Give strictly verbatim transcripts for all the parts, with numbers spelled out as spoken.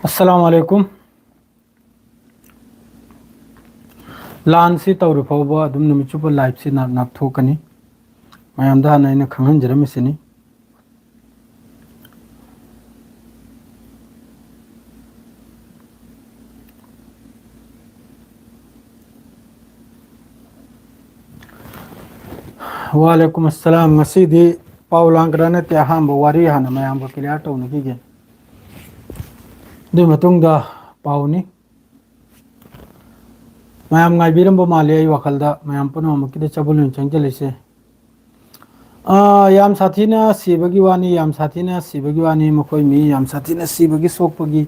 ꯑꯁꯂꯥꯃꯨ ꯑꯂꯥꯏꯀꯨꯝ꯫ ꯂꯥꯟꯁꯤ ꯇꯧꯔꯤ ꯐꯥꯎꯕ ꯑꯗꯨꯝ ꯅꯨꯃꯤꯠ ꯆꯨꯞꯄ ꯂꯥꯏꯐꯁꯤ ꯅꯥ-, ꯅꯥꯞꯊꯣꯛꯀꯅꯤ꯫ ꯃꯌꯥꯝꯗ ꯍꯥꯟꯅ ꯑꯩꯅ ꯈꯪꯍꯟꯖꯔꯝꯃꯤꯁꯤꯅꯤ꯫ ꯋꯥꯂꯦꯀꯨꯝ ꯑꯁꯂꯥꯝ꯫ ꯉꯁꯤꯗꯤ ꯄꯥꯎ ꯂꯥꯡꯒꯗ꯭ꯔꯥ ꯅꯠꯇꯦ, ꯑꯍꯥꯟꯕ ꯋꯥꯔꯤ ꯍꯥꯟꯅ ꯃꯌꯥꯝꯒ ꯀ꯭ꯂꯤꯌꯥꯔ ꯇꯧꯅꯈꯤꯒꯦ꯫ ꯑꯗꯨꯒꯤ ꯃꯇꯨꯡꯗ ꯄꯥꯎꯅꯤ꯫ ꯃꯌꯥꯝ ꯉꯥꯏꯕꯤꯔꯝꯕ ꯃꯥꯜꯂꯤ ꯑꯩ ꯋꯥꯈꯜꯗ꯫ ꯃꯌꯥꯝ ꯄꯨꯝꯅꯃꯛꯀꯤꯗ ꯆꯕꯨꯜ ꯑꯣꯏꯅ ꯆꯪꯁꯤꯜꯂꯤꯁꯦ꯫ ꯑꯥ, ꯌꯥꯝ ꯁꯥꯊꯤꯅ ꯁꯤꯕꯒꯤ ꯋꯥꯅꯤ, ꯌꯥꯝ ꯁꯥꯊꯤꯅ ꯁꯤꯕꯒꯤ ꯋꯥꯅꯤ꯫ ꯃꯈꯣꯏ ꯃꯤ ꯌꯥꯝ ꯁꯥꯊꯤꯅ ꯁꯤꯕꯒꯤ ꯁꯣꯛꯄꯒꯤ,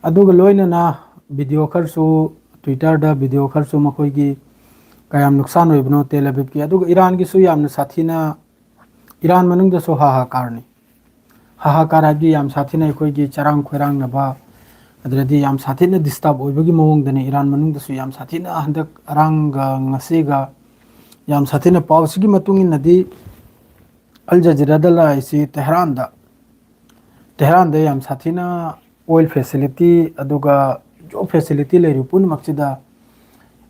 ꯑꯗꯨꯒ ꯂꯣꯏꯅꯅ ꯚꯤꯗꯤꯑꯣ ꯈꯔꯁꯨ, Twitter-ꯗ ꯚꯤꯗꯤꯑꯣ ꯈꯔꯁꯨ ꯃꯈꯣꯏꯒꯤ ꯀꯌꯥꯝ ꯅꯨꯡꯁꯥꯟ ꯑꯣꯏꯕꯅꯣ ꯇꯦꯜ ꯑꯕꯤꯕꯀꯤ꯫ ꯑꯗꯨꯒ ꯏꯔꯥꯟꯒꯤꯁꯨ ꯌꯥꯝꯅ ꯁꯥꯊꯤꯅ, ꯏꯔꯥꯟ ꯃꯅꯨꯡꯗꯁꯨ ꯍꯥꯍꯥꯀꯥꯔꯅꯤ꯫ ꯍꯥꯍꯥꯀꯥꯔ ꯍꯥꯏꯕꯗꯤ ꯌꯥꯝ ꯁꯥꯊꯤꯅ ꯑꯩꯈꯣꯏꯒꯤ ꯆꯔꯥꯡ ꯈꯣꯏꯔꯥꯡꯅꯕ, ꯑꯗꯨꯗꯗꯤ ꯌꯥꯝ ꯁꯥꯊꯤꯅ ꯗꯤꯁꯇꯔꯕ ꯑꯣꯏꯕꯒꯤ ꯃꯑꯣꯡꯗꯅꯤ꯫ ꯏꯔꯥꯟ ꯃꯅꯨꯡꯗꯁꯨ ꯌꯥꯝ ꯁꯥꯊꯤꯅ ꯍꯟꯗꯛ ꯑꯔꯥꯡꯒ ꯉꯁꯤꯒ ꯌꯥꯝ ꯁꯥꯊꯤꯅ, ꯄꯥꯎꯁꯤꯒꯤ ꯃꯇꯨꯡ ꯏꯟꯅꯗꯤ ꯑꯜ ꯖꯖꯤꯔꯥꯗ ꯂꯥꯛꯏꯁꯤ ꯇꯦꯍꯔꯥꯟꯗ, ꯇꯦꯍꯔꯥꯟꯗ ꯌꯥꯝ ꯁꯥꯊꯤꯅ ꯑꯣꯏꯜ ꯐꯦꯁꯤꯂꯤꯇꯤ ꯑꯗꯨꯒ ꯖꯣꯕ ꯐꯦꯁꯤꯂꯤꯇꯤ ꯂꯩꯔꯤꯕ ꯄꯨꯝꯅꯃꯛꯁꯤꯗ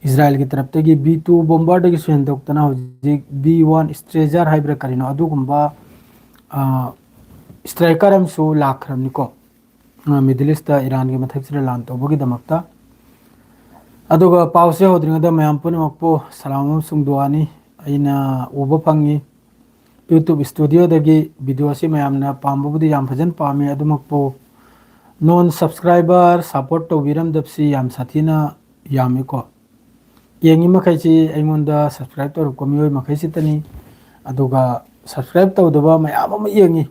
ꯏꯖꯔꯥꯏꯜꯒꯤ ꯇꯔꯞꯇꯒꯤ ꯕꯤ ꯇꯨ ꯕꯣꯝꯕꯔꯗꯒꯤꯁꯨ ꯍꯦꯟꯗꯣꯛꯇꯅ ꯍꯧꯖꯤꯛ ꯕꯤ ꯋꯥꯟ ꯏꯁꯇ꯭ꯔꯦꯖꯔ ꯍꯥꯏꯕ꯭ꯔꯥ ꯀꯔꯤꯅꯣ, ꯑꯗꯨꯒꯨꯝꯕ, ꯑ, ꯏꯁꯇ꯭ꯔꯥꯏꯀꯔ ꯑꯃꯁꯨ ꯂꯥꯛꯈ꯭ꯔꯕꯅꯤꯀꯣ, ꯑ, ꯃꯤꯗꯜ ꯏꯁꯇ ꯏꯔꯥꯟꯒꯤ ꯃꯊꯛꯁꯤꯗ ꯂꯥꯟ ꯇꯧꯕꯒꯤꯗꯃꯛꯇ꯫ ꯑꯗꯨꯒ ꯄꯥꯎꯁꯦ ꯍꯧꯗ꯭ꯔꯤꯉꯩꯗ ꯃꯌꯥꯝ ꯄꯨꯝꯅꯃꯛꯄꯨ ꯁꯂꯥꯝ ꯑꯃꯁꯨꯡ ꯗꯨꯋꯥꯅꯤ ꯑꯩꯅ ꯎꯕ ꯐꯪꯉꯤ꯫ YouTube ꯏꯁꯇꯨꯗꯤꯑꯣꯗꯒꯤ ꯚꯤꯗꯤꯑꯣꯁꯤ ꯃꯌꯥꯝꯅ ꯄꯥꯝꯕꯕꯨꯗꯤ ꯌꯥꯝ ꯐꯖꯅ ꯄꯥꯝꯃꯤ, ꯑꯗꯨꯃꯛꯄꯨ ꯅꯣꯟ ꯁꯕꯁꯀ꯭ꯔꯥꯏꯕꯔ ꯁꯄꯣꯔꯠ ꯇꯧꯕꯤꯔꯝꯗꯕꯁꯤ ꯌꯥꯝ ꯁꯥꯊꯤꯅ ꯌꯥꯝꯃꯤꯀꯣ꯫ ꯌꯦꯡꯉꯤ ꯃꯈꯩꯁꯤ ꯑꯩꯉꯣꯟꯗ ꯁꯕꯁꯀ꯭ꯔꯥꯏꯕ ꯇꯧꯔꯛꯄ ꯃꯤꯑꯣꯏ ꯃꯈꯩꯁꯤꯇꯅꯤ꯫ ꯑꯗꯨꯒ ꯁꯕꯁꯀ꯭ꯔꯥꯏꯕ ꯇꯧꯗꯕ ꯃꯌꯥꯝ ꯑꯃ ꯌꯦꯡꯉꯤ,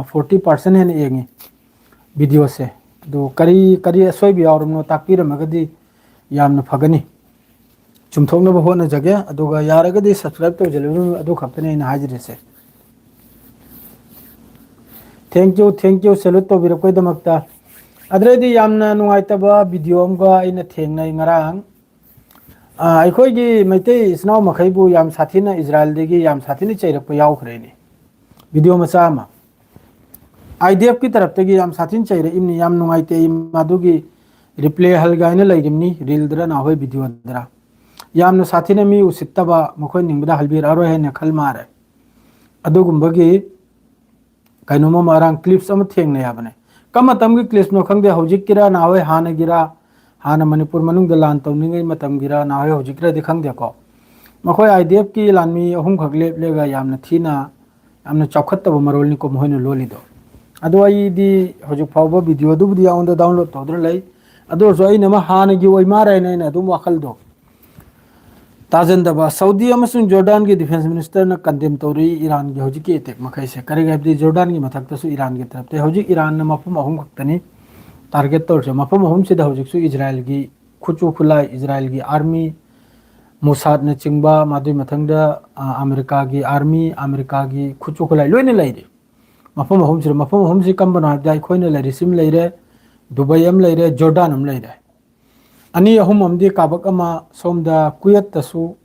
ꯐꯣꯔꯇꯤ ꯄꯥꯔꯁꯦꯟ ꯍꯦꯟꯅ ꯌꯦꯡꯉꯤ ꯚꯤꯗꯤꯑꯣꯁꯦ꯫ ꯑꯗꯨ ꯀꯔꯤ ꯀꯔꯤ ꯑꯁꯣꯏꯕ ꯌꯥꯎꯔꯕꯅꯣ ꯇꯥꯛꯄꯤꯔꯝꯃꯒꯗꯤ ꯌꯥꯝꯅ ꯐꯒꯅꯤ꯫ ꯆꯨꯝꯊꯣꯛꯅꯕ ꯍꯣꯠꯅꯖꯒꯦ꯫ ꯑꯗꯨꯒ ꯌꯥꯔꯒꯗꯤ ꯁꯕꯁꯀ꯭ꯔꯥꯏꯕ ꯇꯧꯁꯤꯜꯂꯨ, ꯑꯗꯨ ꯈꯛꯇꯅꯤ ꯑꯩꯅ ꯍꯥꯏꯖꯔꯤꯁꯦ꯫ Thank you, thank you, salute ꯇꯧꯕꯤꯔꯛꯄꯩꯗꯃꯛꯇ꯫ ꯑꯗꯨꯗꯩꯗꯤ ꯌꯥꯝꯅ ꯅꯨꯡꯉꯥꯏꯇꯕ ꯚꯤꯗꯤꯑꯣ ꯑꯃꯒ ꯑꯩꯅ ꯊꯦꯡꯅꯩ ꯉꯔꯥꯡ꯫ ꯑꯥ, ꯑꯩꯈꯣꯏꯒꯤ ꯃꯩꯇꯩ ꯏꯆꯤꯟ ꯏꯅꯥꯎ ꯃꯈꯩꯕꯨ ꯌꯥꯝ ꯁꯥꯊꯤꯅ ꯏꯖꯔꯥꯏꯜꯗꯒꯤ ꯌꯥꯝ ꯁꯥꯊꯤꯅ ꯆꯩꯔꯛꯄ ꯌꯥꯎꯈ꯭ꯔꯦꯅꯦ꯫ ꯚꯤꯗꯤꯑꯣ ꯃꯆꯥ ꯑꯃ꯫ ꯑꯥꯏ ꯗꯤ ꯑꯦꯐꯀꯤ ꯇꯔꯞꯇꯒꯤ ꯌꯥꯝ ꯁꯥꯊꯤꯅ ꯆꯩꯔꯛꯏꯕꯅꯤ꯫ ꯌꯥꯝ ꯅꯨꯡꯉꯥꯏꯇꯦ꯫ ꯑꯩ ꯃꯗꯨꯒꯤ ꯔꯤꯄ꯭ꯂꯦ ꯍꯜꯒꯥꯏꯅ ꯂꯩꯔꯤꯕꯅꯤ, ꯔꯤꯜꯗꯔ ꯅꯍꯣꯏ ꯚꯤꯗꯤꯑꯣꯗꯔ꯫ ꯌꯥꯝꯅ ꯁꯥꯊꯤꯅ ꯃꯤ ꯎꯁꯤꯠꯇꯕ, ꯃꯈꯣꯏ ꯅꯤꯡꯕꯗ ꯍꯜꯕꯤꯔꯛꯑꯔꯣꯏ ꯍꯥꯏꯅ ꯈꯜ ꯃꯥꯔꯦ꯫ ꯑꯗꯨꯒꯨꯝꯕꯒꯤ ꯀꯩꯅꯣꯝꯃ ꯃꯔꯥꯡ ꯀ꯭ꯂꯤꯞꯁ ꯑꯃ ꯊꯦꯡꯅꯩ ꯍꯥꯏꯕꯅꯦ꯫ ꯀꯔꯝꯕ ꯃꯇꯝꯒꯤ ꯀ꯭ꯂꯤꯞꯁꯅꯣ ꯈꯪꯗꯦ, ꯍꯧꯖꯤꯛꯀꯤꯔꯥ ꯅꯍꯥꯟꯋꯥꯏ ꯍꯥꯟꯅꯒꯤꯔꯥ, ꯍꯥꯟꯅ ꯃꯅꯤꯄꯨꯔ ꯃꯅꯨꯡꯗ ꯂꯥꯟ ꯇꯧꯅꯤꯡꯉꯩ ꯃꯇꯝꯒꯤꯔꯥ ꯅꯍꯥꯟꯋꯥꯏ ꯍꯧꯖꯤꯛꯀꯤꯔꯗꯤ ꯈꯪꯗꯦꯀꯣ꯫ ꯃꯈꯣꯏ ꯑꯥꯏ ꯗꯤ ꯑꯦꯐꯀꯤ ꯂꯥꯟꯃꯤ ꯑꯍꯨꯝꯈꯛ ꯂꯦꯞꯂꯒ ꯌꯥꯝꯅ ꯊꯤꯅ, ꯌꯥꯝꯅ ꯆꯥꯎꯈꯠꯇꯕ ꯃꯔꯣꯜꯅꯤꯀꯣ ꯃꯈꯣꯏꯅ ꯂꯣꯜꯂꯤꯗꯣ꯫ ꯑꯗꯣ ꯑꯩꯗꯤ ꯍꯧꯖꯤꯛ ꯐꯥꯎꯕ ꯚꯤꯗꯤꯑꯣꯗꯨꯕꯨꯗꯤ ꯑꯩꯉꯣꯟꯗ ꯗꯥꯎꯟꯂꯣꯗ ꯇꯧꯗꯨꯅ ꯂꯩ꯫ ꯑꯗꯨ ꯑꯣꯏꯔꯁꯨ ꯑꯩꯅ ꯑꯃ ꯍꯥꯟꯅꯒꯤ ꯑꯣꯏ ꯃꯥꯔꯦꯅ ꯑꯩꯅ ꯑꯗꯨꯝ ꯋꯥꯈꯜꯗꯣ ꯇꯥꯖꯟꯗꯕ꯫ ꯁꯥꯎꯗꯤ ꯑꯃꯁꯨꯡ ꯖꯣꯔꯗꯥꯟꯒꯤ ꯗꯤꯐꯦꯟꯁ ꯃꯤꯅꯤꯁꯇꯔꯅ ꯀꯟꯗꯦꯝ ꯇꯧꯔꯤ ꯏꯔꯥꯟꯒꯤ ꯍꯧꯖꯤꯛꯀꯤ ꯑꯦꯇꯦꯛ ꯃꯈꯩꯁꯦ꯫ ꯀꯔꯤꯒꯤ ꯍꯥꯏꯕꯗꯤ ꯖꯣꯔꯗꯥꯟꯒꯤ ꯃꯊꯛꯇꯁꯨ ꯏꯔꯥꯟꯒꯤ ꯇꯔꯞꯇ ꯍꯧꯖꯤꯛ ꯏꯔꯥꯟꯅ ꯃꯐꯝ ꯑꯍꯨꯝ ꯈꯛꯇꯅꯤ ꯇꯥꯔꯒꯦꯠ ꯇꯧꯔꯤꯁꯦ꯫ ꯃꯐꯝ ꯑꯍꯨꯝꯁꯤꯗ ꯍꯧꯖꯤꯛꯁꯨ ꯏꯖꯔꯥꯏꯜꯒꯤ ꯈꯨꯠꯁꯨ ꯈꯨꯠꯂꯥꯏ, ꯏꯖꯔꯥꯏꯜꯒꯤ ꯑꯥꯔꯃꯤ, ꯃꯣꯁꯥꯗꯅꯆꯤꯡꯕ, ꯃꯗꯨꯒꯤ ꯃꯊꯪꯗ, ꯑ, ꯑꯃꯦꯔꯤꯀꯥꯒꯤ ꯑꯥꯔꯃꯤ, ꯑꯃꯦꯔꯤꯀꯥꯒꯤ ꯈꯨꯠꯁꯨ ꯈꯨꯠꯂꯥꯏ ꯂꯣꯏꯅ ꯂꯩꯔꯤ꯫ ꯃꯐꯝ ꯑꯍꯨꯝꯁꯤꯗ, ꯃꯐꯝ ꯑꯍꯨꯝꯁꯤ ꯀꯝꯕꯅꯣ ꯍꯥꯏꯕꯗ ꯑꯩꯈꯣꯏꯅ ꯂꯩꯔꯤꯁꯤ ꯑꯃ ꯂꯩꯔꯦ, ꯗꯨꯕꯥꯏ ꯑꯃ ꯂꯩꯔꯦ, ꯖꯣꯔꯗꯥꯟ ꯑꯃ ꯂꯩꯔꯦ꯫ ꯑꯅꯤ ꯑꯍꯨꯝ ꯑꯃꯗꯤ ꯀꯥꯕꯛ ꯑꯃ ꯁꯣꯝꯗ ꯀꯨꯋꯦꯠꯇꯁꯨ,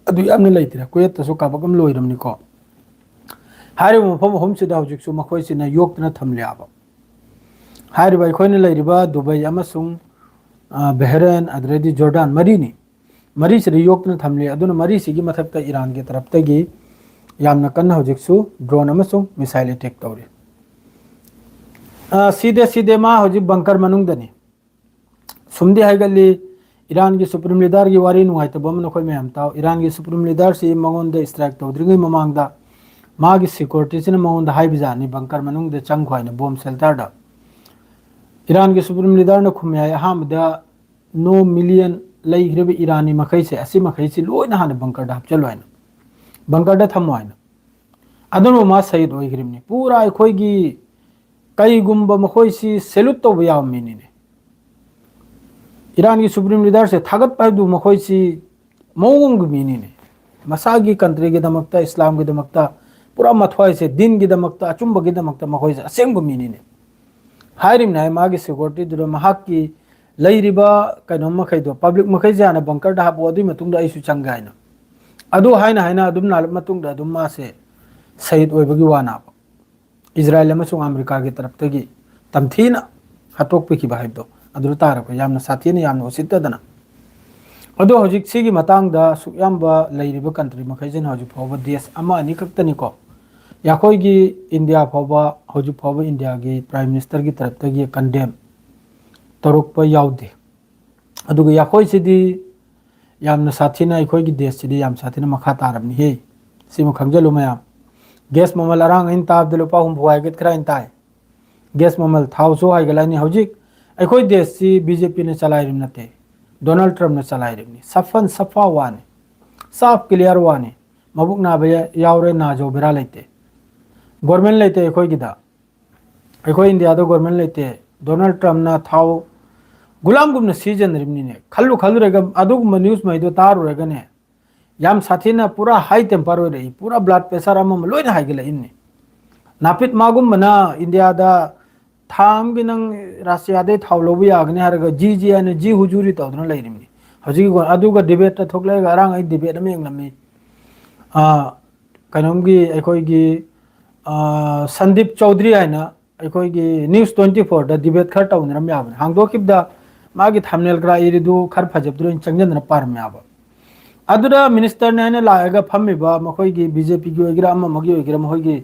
ꯑꯗꯨ ꯌꯥꯝꯅ ꯂꯩꯇ꯭ꯔꯦ, ꯀꯨꯋꯦꯠꯇꯁꯨ ꯀꯥꯕꯛ ꯑꯃ ꯂꯣꯏꯔꯕꯅꯤꯀꯣ꯫ ꯍꯥꯏꯔꯤꯕ ꯃꯐꯝ ꯑꯍꯨꯝꯁꯤꯗ ꯍꯧꯖꯤꯛꯁꯨ ꯃꯈꯣꯏꯁꯤꯅ ꯌꯣꯛꯇꯨꯅ ꯊꯝꯂꯤꯕ꯫ ꯍꯥꯏꯔꯤꯕ ꯑꯩꯈꯣꯏꯅ ꯂꯩꯔꯤꯕ ꯗꯨꯕꯥꯏ ꯑꯃꯁꯨꯡ, ꯑ, ꯕꯍꯔꯦꯟ, ꯑꯗꯨꯗꯩꯗꯤ ꯖꯣꯔꯗꯥꯟ ꯃꯔꯤꯅꯤ꯫ ꯃꯔꯤꯁꯤꯗ ꯌꯣꯛꯇꯨꯅ ꯊꯝꯂꯤ꯫ ꯑꯗꯨꯅ ꯃꯔꯤꯁꯤꯒꯤ ꯃꯊꯛꯇ ꯏꯔꯥꯟꯒꯤ ꯇꯔꯞꯇꯒꯤ ꯌꯥꯝꯅ ꯀꯟꯅ ꯍꯧꯖꯤꯛꯁꯨ ꯗ꯭ꯔꯣꯟ ꯑꯃꯁꯨꯡ ꯃꯤꯁꯥꯏꯜ ꯑꯦꯇꯦꯛ ꯇꯧꯔꯤ꯫ ꯑ, ꯁꯤꯗꯦ, ꯁꯤꯗꯦ, ꯃꯥ ꯍꯧꯖꯤꯛ ꯕꯪꯀꯔ ꯃꯅꯨꯡꯗꯅꯤ꯫ ꯁꯨꯝꯗꯤ ꯍꯥꯏꯒꯠꯂꯤ, ꯏꯔꯥꯟꯒꯤ ꯁꯨꯄ꯭ꯔꯤꯝ ꯂꯤꯗꯔꯒꯤ ꯋꯥꯔꯤ ꯅꯨꯡꯉꯥꯏꯇꯕ ꯑꯃ ꯅꯈꯣꯏ ꯃꯌꯥꯝ ꯇꯥꯎ꯫ ꯏꯔꯥꯟꯒꯤ ꯁꯨꯄ꯭ꯔꯤꯝ ꯂꯤꯗꯔꯁꯤ ꯃꯉꯣꯟꯗ ꯏꯁꯇ꯭ꯔꯥꯏꯛ ꯇꯧꯗ꯭ꯔꯤꯉꯩ ꯃꯃꯥꯡꯗ ꯃꯥꯒꯤ ꯁꯦꯀ꯭ꯌꯨꯔꯤꯇꯤꯁꯤꯅ ꯃꯉꯣꯟꯗ ꯍꯥꯏꯕꯖꯥꯠꯅꯤ, ꯕꯪꯀꯔ ꯃꯅꯨꯡꯗ ꯆꯪꯈꯣ ꯍꯥꯏꯅ, ꯕꯣꯝ ꯁꯦꯜꯇꯔꯗ꯫ ꯏꯔꯥꯟꯒꯤ ꯁꯨꯄ꯭ꯔꯤꯝ ꯂꯤꯗꯔꯅ ꯈꯨꯝꯃꯦ ꯍꯥꯏ, ꯑꯍꯥꯟꯕꯗ ꯅꯣ ꯃꯤꯂꯤꯌꯟ ꯂꯩꯈ꯭ꯔꯤꯕ ꯏꯔꯥꯅꯤ ꯃꯈꯩꯁꯦ, ꯑꯁꯤ ꯃꯈꯩꯁꯤ ꯂꯣꯏꯅ ꯍꯥꯟꯅ ꯕꯪꯀꯔꯗ ꯍꯥꯞꯆꯜꯂꯣ ꯍꯥꯏꯅ, ꯕꯪꯀꯔꯗ ꯊꯝꯃꯣ ꯍꯥꯏꯅ꯫ ꯑꯗꯨꯅ ꯃꯥ ꯁꯍꯤꯗ ꯑꯣꯏꯈ꯭ꯔꯤꯕꯅꯤ꯫ ꯄꯨꯔꯥ ꯑꯩꯈꯣꯏꯒꯤ ꯀꯩꯒꯨꯝꯕ ꯃꯈꯣꯏꯁꯤ ꯁꯦꯂꯨꯠ ꯇꯧꯕ ꯌꯥꯕ ꯃꯤꯅꯤꯅꯦ꯫ ꯏꯔꯥꯟꯒꯤ ꯁꯨꯄ꯭ꯔꯤꯝ ꯂꯤꯗꯔꯁꯦ ꯊꯥꯒꯠꯄ ꯍꯥꯏꯕꯗꯨ ꯃꯈꯣꯏꯁꯤ ꯃꯑꯣꯡ ꯑꯃꯒꯤ ꯃꯤꯅꯤꯅꯦ꯫ ꯃꯁꯥꯒꯤ ꯀꯟꯇ꯭ꯔꯤꯒꯤꯗꯃꯛꯇ, ꯏꯁꯂꯥꯝꯒꯤꯗꯃꯛꯇ, ꯄꯨꯔꯥ ꯃꯊ꯭ꯋꯥꯏꯁꯦ ꯗꯤꯟꯒꯤꯗꯃꯛꯇ, ꯑꯆꯨꯝꯕꯒꯤꯗꯃꯛꯇ ꯃꯈꯣꯏꯁꯦ ꯑꯁꯦꯡꯕ ꯃꯤꯅꯤꯅꯦ꯫ ꯍꯥꯏꯔꯤꯕꯅꯦ ꯍꯥꯏ, ꯃꯥꯒꯤ ꯁꯦꯀ꯭ꯌꯨꯔꯤꯇꯤꯗꯨꯗ ꯃꯍꯥꯛꯀꯤ ꯂꯩꯔꯤꯕ ꯀꯩꯅꯣ ꯃꯈꯩꯗꯣ, ꯄꯕ꯭ꯂꯤꯛ ꯃꯈꯩꯁꯦ ꯍꯥꯟꯅ ꯕꯪꯀꯔꯗ ꯍꯥꯞꯄꯣ, ꯑꯗꯨꯒꯤ ꯃꯇꯨꯡꯗ ꯑꯩꯁꯨ ꯆꯪꯒꯦ ꯍꯥꯏꯅ꯫ ꯑꯗꯨ ꯍꯥꯏꯅ ꯍꯥꯏꯅ ꯑꯗꯨꯝ ꯅꯥꯜꯂꯕ ꯃꯇꯨꯡꯗ ꯑꯗꯨꯝ ꯃꯥꯁꯦ ꯁꯍꯤꯗ ꯑꯣꯏꯕꯒꯤ ꯋꯥꯅꯦꯕ꯫ ꯏꯖꯔꯥꯌꯦꯜ ꯑꯃꯁꯨꯡ ꯑꯃꯦꯔꯤꯀꯥꯒꯤ ꯇꯔꯞꯇꯒꯤ ꯇꯝꯊꯤꯅ ꯍꯥꯠꯇꯣꯛꯄꯤꯈꯤꯕ ꯍꯥꯏꯕꯗꯣ ꯑꯗꯨꯗ ꯇꯥꯔꯦꯀꯣ, ꯌꯥꯝꯅ ꯁꯥꯊꯤꯅ, ꯌꯥꯝꯅ ꯎꯁꯤꯠꯇꯗꯅ꯫ ꯑꯗꯣ ꯍꯧꯖꯤꯛ ꯁꯤꯒꯤ ꯃꯇꯥꯡꯗ ꯑꯁꯨꯛ ꯌꯥꯝꯕ ꯂꯩꯔꯤꯕ ꯀꯟꯇ꯭ꯔꯤ ꯃꯈꯩꯁꯤꯅ ꯍꯧꯖꯤꯛ ꯐꯥꯎꯕ ꯗꯦꯁ ꯑꯃ ꯑꯅꯤ ꯈꯛꯇꯅꯤꯀꯣ, ꯑꯩꯈꯣꯏꯒꯤ ꯏꯟꯗꯤꯌꯥ ꯐꯥꯎꯕ ꯍꯧꯖꯤꯛ ꯐꯥꯎꯕ ꯏꯟꯗꯤꯌꯥꯒꯤ ꯄ꯭ꯔꯥꯏꯝ ꯃꯤꯅꯤꯁꯇꯔꯒꯤ ꯇꯔꯞꯇꯒꯤ ꯀꯟꯗꯦꯝ ꯇꯧꯔꯛꯄ ꯌꯥꯎꯗꯦ꯫ ꯑꯗꯨꯒ ꯑꯩꯈꯣꯏꯁꯤꯗꯤ ꯌꯥꯝꯅ ꯁꯥꯊꯤꯅ, ꯑꯩꯈꯣꯏꯒꯤ ꯗꯦꯁꯁꯤꯗꯤ ꯌꯥꯝ ꯁꯥꯊꯤꯅ ꯃꯈꯥ ꯇꯥꯔꯕꯅꯤꯍꯦ꯫ ꯁꯤꯃ ꯈꯪꯖꯜꯂꯨ ꯃꯌꯥꯝ꯫ ꯒ꯭ꯌꯥꯁ ꯃꯃꯜ ꯑꯔꯥꯡ ꯑꯩꯅ ꯇꯥꯕꯗ ꯂꯨꯄꯥ ꯍꯨꯝꯐꯨ ꯍꯥꯏꯒꯠꯈ꯭ꯔꯦ ꯍꯥꯏꯅ ꯇꯥꯏ꯫ ꯒ꯭ꯌꯥꯁ ꯃꯃꯜ, ꯊꯥꯎꯁꯨ ꯍꯥꯏꯒꯠꯂꯛꯑꯅꯤ꯫ ꯍꯧꯖꯤꯛ ꯑꯩꯈꯣꯏ ꯗꯦꯁꯁꯤ ꯕꯤ ꯖꯦ ꯄꯤꯅ ꯆꯂꯥꯏꯔꯤꯕ ꯅꯠꯇꯦ, ꯗꯣꯅꯥꯜꯗ ꯇ꯭ꯔꯝꯞꯅ ꯆꯂꯥꯏꯔꯤꯕꯅꯤ꯫ ꯁꯐꯟ ꯁꯐꯥ ꯋꯥꯅꯤ, ꯁꯥꯐ ꯀ꯭ꯂꯤꯌꯥꯔ ꯋꯥꯅꯤ꯫ ꯃꯕꯨꯛ ꯅꯥꯕ ꯌꯥ-, ꯌꯥꯎꯔꯦ, ꯅꯥꯖꯧ ꯕꯦꯔꯥ ꯂꯩꯇꯦ꯫ ꯒꯣꯔꯃꯦꯟ ꯂꯩꯇꯦ ꯑꯩꯈꯣꯏꯒꯤꯗ꯫ ꯑꯩꯈꯣꯏ ꯏꯟꯗꯤꯌꯥꯗ ꯒꯣꯔꯃꯦꯟ ꯂꯩꯇꯦ꯫ ꯗꯣꯅꯥꯜꯗ ꯇ꯭ꯔꯝꯞꯅ ꯊꯥꯎ ꯒꯨꯂꯥꯝꯒꯨꯝꯅ ꯁꯤꯖꯤꯟꯅꯔꯤꯕꯅꯤꯅꯦ꯫ ꯈꯜꯂꯨ ꯈꯜꯂꯨꯔꯒ ꯑꯗꯨꯒꯨꯝꯕ ꯅ꯭ꯌꯨꯁ ꯃꯩꯗꯣ ꯇꯥꯔꯨꯔꯒꯅꯦ, ꯌꯥꯝ ꯁꯥꯊꯤꯅ ꯄꯨꯔꯥ ꯍꯥꯏ ꯇꯦꯝꯄꯔ ꯑꯣꯏꯔꯛꯏ, ꯄꯨꯔꯥ ꯕ꯭ꯂꯗ ꯄ꯭ꯔꯦꯁꯔ ꯑꯃ ꯑꯃ ꯂꯣꯏꯅ ꯍꯥꯏꯒꯠꯂꯛꯏꯅꯦ꯫ ꯅꯥꯄꯤꯠ ꯃꯥꯒꯨꯝꯕꯅ ꯏꯟꯗꯤꯌꯥꯗ ꯊꯥ ꯑꯃꯒꯤ ꯅꯪ ꯔꯥꯁꯤꯌꯥꯗꯩ ꯊꯥꯎ ꯂꯧꯕ ꯌꯥꯒꯅꯤ ꯍꯥꯏꯔꯒ ꯖꯤ ꯖꯤ ꯍꯥꯏꯅ ꯖꯤ ꯍꯨꯖꯨꯔꯤ ꯇꯧꯗꯨꯅ ꯂꯩꯔꯤꯕꯅꯤ꯫ ꯍꯧꯖꯤꯛꯀꯤ ꯑꯗꯨꯒ ꯗꯤꯕꯦꯠꯇ ꯊꯣꯛꯂꯛꯑꯒ ꯑꯔꯥꯡ ꯑꯩ ꯗꯤꯕꯦꯠ ꯑꯃ ꯌꯦꯡꯂꯝꯃꯤ꯫ ꯑꯥ, ꯀꯩꯅꯣꯝꯒꯤ ꯑꯩꯈꯣꯏꯒꯤ, ꯑꯥ, ꯁꯟꯗꯤꯞ ꯆꯧꯗ꯭ꯔꯤ ꯍꯥꯏꯅ ꯑꯩꯈꯣꯏꯒꯤ ꯅ꯭ꯌꯨꯁ ꯇ꯭ꯋꯦꯟꯇꯤ ꯐꯣꯔꯗ ꯗꯤꯕꯦꯠ ꯈꯔ ꯇꯧꯅꯔꯝ ꯌꯥꯕꯅꯤ꯫ ꯍꯥꯡꯗꯣꯛꯈꯤꯕꯗ ꯃꯥꯒꯤ ꯊꯝꯅꯦꯜ ꯀꯔꯥ ꯏꯔꯤꯗꯨ ꯈꯔ ꯐꯖꯕꯗꯨ ꯑꯣꯏꯅ ꯆꯪꯁꯤꯟꯗꯅ ꯄꯥꯔꯝ ꯌꯥꯕ꯫ ꯑꯗꯨꯗ ꯃꯤꯅꯤꯁꯇꯔꯅꯦ ꯍꯥꯏꯅ ꯂꯥꯛꯑꯒ ꯐꯝꯃꯤꯕ ꯃꯈꯣꯏꯒꯤ ꯕꯤ ꯖꯦ ꯄꯤꯒꯤ ꯑꯣꯏꯒꯦꯔꯥ, ꯑꯃ ꯑꯃꯒꯤ ꯑꯣꯏꯒꯦꯔꯥ, ꯃꯈꯣꯏꯒꯤ,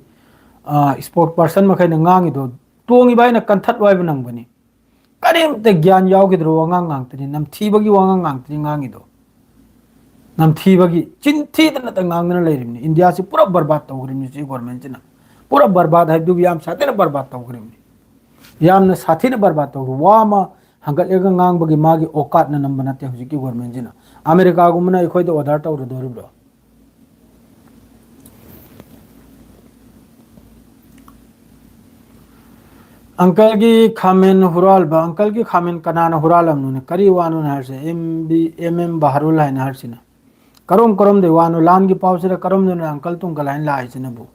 ꯑꯥ, ꯏꯁꯄꯣꯛꯁ ꯄꯔꯁꯟ ꯃꯈꯩꯅ ꯉꯥꯡꯉꯤꯗꯣ ꯇꯣꯡꯉꯤꯕ ꯑꯩꯅ ꯀꯟꯊꯠ ꯋꯥꯏꯕ ꯅꯪꯕꯅꯤ꯫ ꯀꯔꯤꯝꯇ ꯒ꯭ꯌꯥꯟ ꯌꯥꯎꯈꯤꯗ꯭ꯔꯣ ꯋꯥꯉꯥꯡ ꯉꯥꯡꯇꯅꯤ, ꯅꯝꯊꯤꯕꯒꯤ ꯋꯥꯉꯥꯡ ꯉꯥꯡꯇꯅꯤ ꯉꯥꯡꯉꯤꯗꯣ꯫ ꯅꯝꯊꯤꯕꯒꯤ, ꯆꯤꯟ ꯊꯤꯗꯅꯇ ꯉꯥꯡꯗꯅ ꯂꯩꯔꯤꯕꯅꯤ꯫ ꯏꯟꯗꯤꯌꯥꯁꯤ ꯄꯨꯔꯥ ꯕꯔꯕꯥꯗ ꯇꯧꯈ꯭ꯔꯤꯕꯅꯤ ꯁꯤ ꯒꯣꯔꯃꯦꯟꯁꯤꯅ꯫ ꯄꯨꯔꯥ ꯕꯔꯕꯥꯗ ꯍꯥꯏꯕꯗꯨꯕꯨ ꯌꯥꯝ ꯁꯥꯊꯤꯅ ꯕꯔꯕꯥꯗ ꯇꯧꯈ꯭ꯔꯤꯕꯅꯤ꯫ ꯌꯥꯝꯅ ꯁꯥꯊꯤꯅ ꯕꯔꯕꯥꯗ ꯇꯧꯈ꯭ꯔꯦ꯫ ꯋꯥ ꯑꯃ ꯍꯪꯒꯠꯂꯒ ꯉꯥꯡꯕꯒꯤ ꯃꯥꯒꯤ ꯑꯣꯀꯥꯠꯅ ꯅꯝꯕ ꯅꯠꯇꯦ ꯍꯧꯖꯤꯛꯀꯤ ꯒꯣꯔꯃꯦꯟꯁꯤꯅ꯫ ꯑꯃꯦꯔꯤꯀꯥꯒꯨꯝꯕꯅ ꯑꯩꯈꯣꯏꯗ ꯑꯣꯔꯗꯔ ꯇꯧꯔꯗꯣꯔꯤꯕ꯭ꯔꯣ? ꯑꯪꯀꯜꯒꯤ ꯈꯥꯃꯦꯟ ꯍꯨꯔꯥꯜꯕ, ꯑꯪꯀꯜꯒꯤ ꯈꯥꯃꯦꯟ ꯀꯅꯥꯅ ꯍꯨꯔꯥꯜꯂꯝꯅꯣꯅꯦ? ꯀꯔꯤ ꯋꯥꯅꯣꯅꯦ ꯍꯥꯏꯔꯤꯁꯦ? ꯑꯦꯝ ꯕꯤ, ꯑꯦꯝ ꯑꯦꯝ ꯕꯍꯔꯨꯜ ꯍꯥꯏꯅ ꯍꯥꯏꯔꯤꯁꯤꯅ꯫ ꯀꯔꯣꯝ ꯀꯔꯣꯝꯗꯩ ꯋꯥꯅꯣ? ꯂꯥꯟꯒꯤ ꯄꯥꯎꯁꯤꯗ ꯀꯔꯣꯝꯗꯅꯣ ꯑꯪꯀꯜ ꯇꯨꯡꯀꯜ ꯍꯥꯏꯅ ꯂꯥꯛꯏꯁꯤꯅꯕꯨ?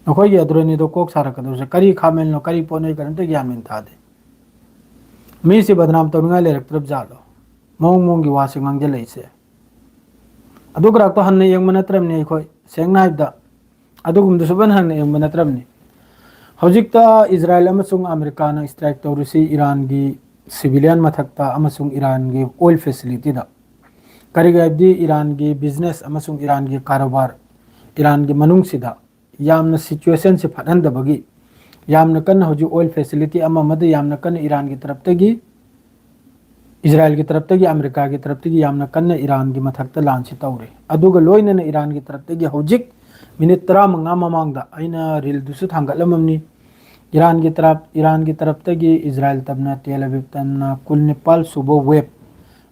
ꯅꯈꯣꯏꯒꯤ ꯑꯗꯨꯔꯅꯤꯗꯣ ꯀꯣꯛ ꯁꯥꯔꯛꯀꯗꯧꯁꯦ ꯀꯔꯤ ꯈꯥꯃꯦꯟꯅꯣ, ꯀꯔꯤ ꯄꯣꯠꯅꯣ, ꯑꯩ ꯀꯔꯤꯝꯇ ꯒ꯭ꯌꯥꯟ ꯃꯦꯟ ꯇꯥꯗꯦ꯫ ꯃꯤꯁꯦ ꯕꯗꯅꯥꯝ ꯇꯧꯅꯤꯡꯉꯥꯏ ꯂꯩꯔꯛꯇ꯭ꯔꯕ ꯖꯥꯠꯂꯣ? ꯃꯑꯣꯡ ꯃꯑꯣꯡꯒꯤ ꯋꯥꯁꯦ ꯉꯥꯡꯖꯜꯂꯛꯏꯁꯦ꯫ ꯑꯗꯨ ꯈꯔꯥꯛꯇꯣ ꯍꯟꯅ ꯌꯦꯡꯕ ꯅꯠꯇ꯭ꯔꯕꯅꯤ ꯑꯩꯈꯣꯏ, ꯁꯦꯡꯅ ꯍꯥꯏꯕꯗ꯫ ꯑꯗꯨꯒꯨꯝꯕꯗꯨ ꯁꯨꯛꯍꯟ ꯍꯟꯅ ꯌꯦꯡꯕ ꯅꯠꯇ꯭ꯔꯕꯅꯤ꯫ ꯍꯧꯖꯤꯛꯇ ꯏꯖꯔꯥꯏꯜ ꯑꯃꯁꯨꯡ ꯑꯃꯦꯔꯤꯀꯥꯅ ꯁ꯭ꯇ꯭ꯔꯥꯏꯛ ꯇꯧꯔꯤꯁꯤ ꯏꯔꯥꯟꯒꯤ ꯁꯤꯚꯤꯂꯤꯌꯟ ꯃꯊꯛꯇ ꯑꯃꯁꯨꯡ ꯏꯔꯥꯟꯒꯤ ꯑꯣꯏꯜ ꯐꯦꯁꯤꯂꯤꯇꯤꯗ꯫ ꯀꯔꯤꯒꯤ ꯍꯥꯏꯕꯗꯤ ꯏꯔꯥꯟꯒꯤ ꯕꯤꯖꯤꯅꯦꯁ ꯑꯃꯁꯨꯡ ꯏꯔꯥꯟꯒꯤ ꯀꯥꯔꯣꯕꯥꯔ, ꯏꯔꯥꯟꯒꯤ ꯃꯅꯨꯡꯁꯤꯗ ꯌꯥꯝꯅ ꯁꯤꯆꯨꯋꯦꯁꯟꯁꯤ ꯐꯠꯍꯟꯗꯕꯒꯤ, ꯌꯥꯝꯅ ꯀꯟꯅ ꯍꯧꯖꯤꯛ ꯑꯣꯏꯜ ꯐꯦꯁꯤꯂꯤꯇꯤ ꯑꯃ ꯑꯃꯗ ꯌꯥꯝꯅ ꯀꯟꯅ ꯏꯔꯥꯟꯒꯤ ꯇꯔꯞꯇꯒꯤ, ꯏꯖꯔꯥꯏꯜꯒꯤ ꯇꯔꯞꯇꯒꯤ, ꯑꯃꯦꯔꯤꯀꯥꯒꯤ ꯇꯔꯞꯇꯒꯤ ꯌꯥꯝꯅ ꯀꯟꯅ ꯏꯔꯥꯟꯒꯤ ꯃꯊꯛꯇ ꯂꯥꯟꯁꯤ ꯇꯧꯔꯦ꯫ ꯑꯗꯨꯒ ꯂꯣꯏꯅꯅ ꯏꯔꯥꯟꯒꯤ ꯇꯔꯞꯇꯒꯤ ꯍꯧꯖꯤꯛ ꯃꯤꯅꯤꯠ ꯇꯔꯥꯃꯉꯥ ꯃꯃꯥꯡꯗ ꯑꯩꯅ ꯔꯤꯜꯗꯨꯁꯨ ꯊꯥꯡꯒꯠꯂꯝꯃꯝꯅꯤ꯫ ꯏꯔꯥꯟꯒꯤ ꯇꯔꯞ, ꯏꯔꯥꯟꯒꯤ ꯇꯔꯞꯇꯒꯤ ꯏꯖꯔꯥꯏꯜ ꯇꯝꯅ, ꯇꯦꯜ ꯑꯕꯤꯕ ꯇꯝꯅ ꯀꯨꯟꯅꯤꯄꯥꯜ ꯁꯨꯕ ꯋꯦꯕ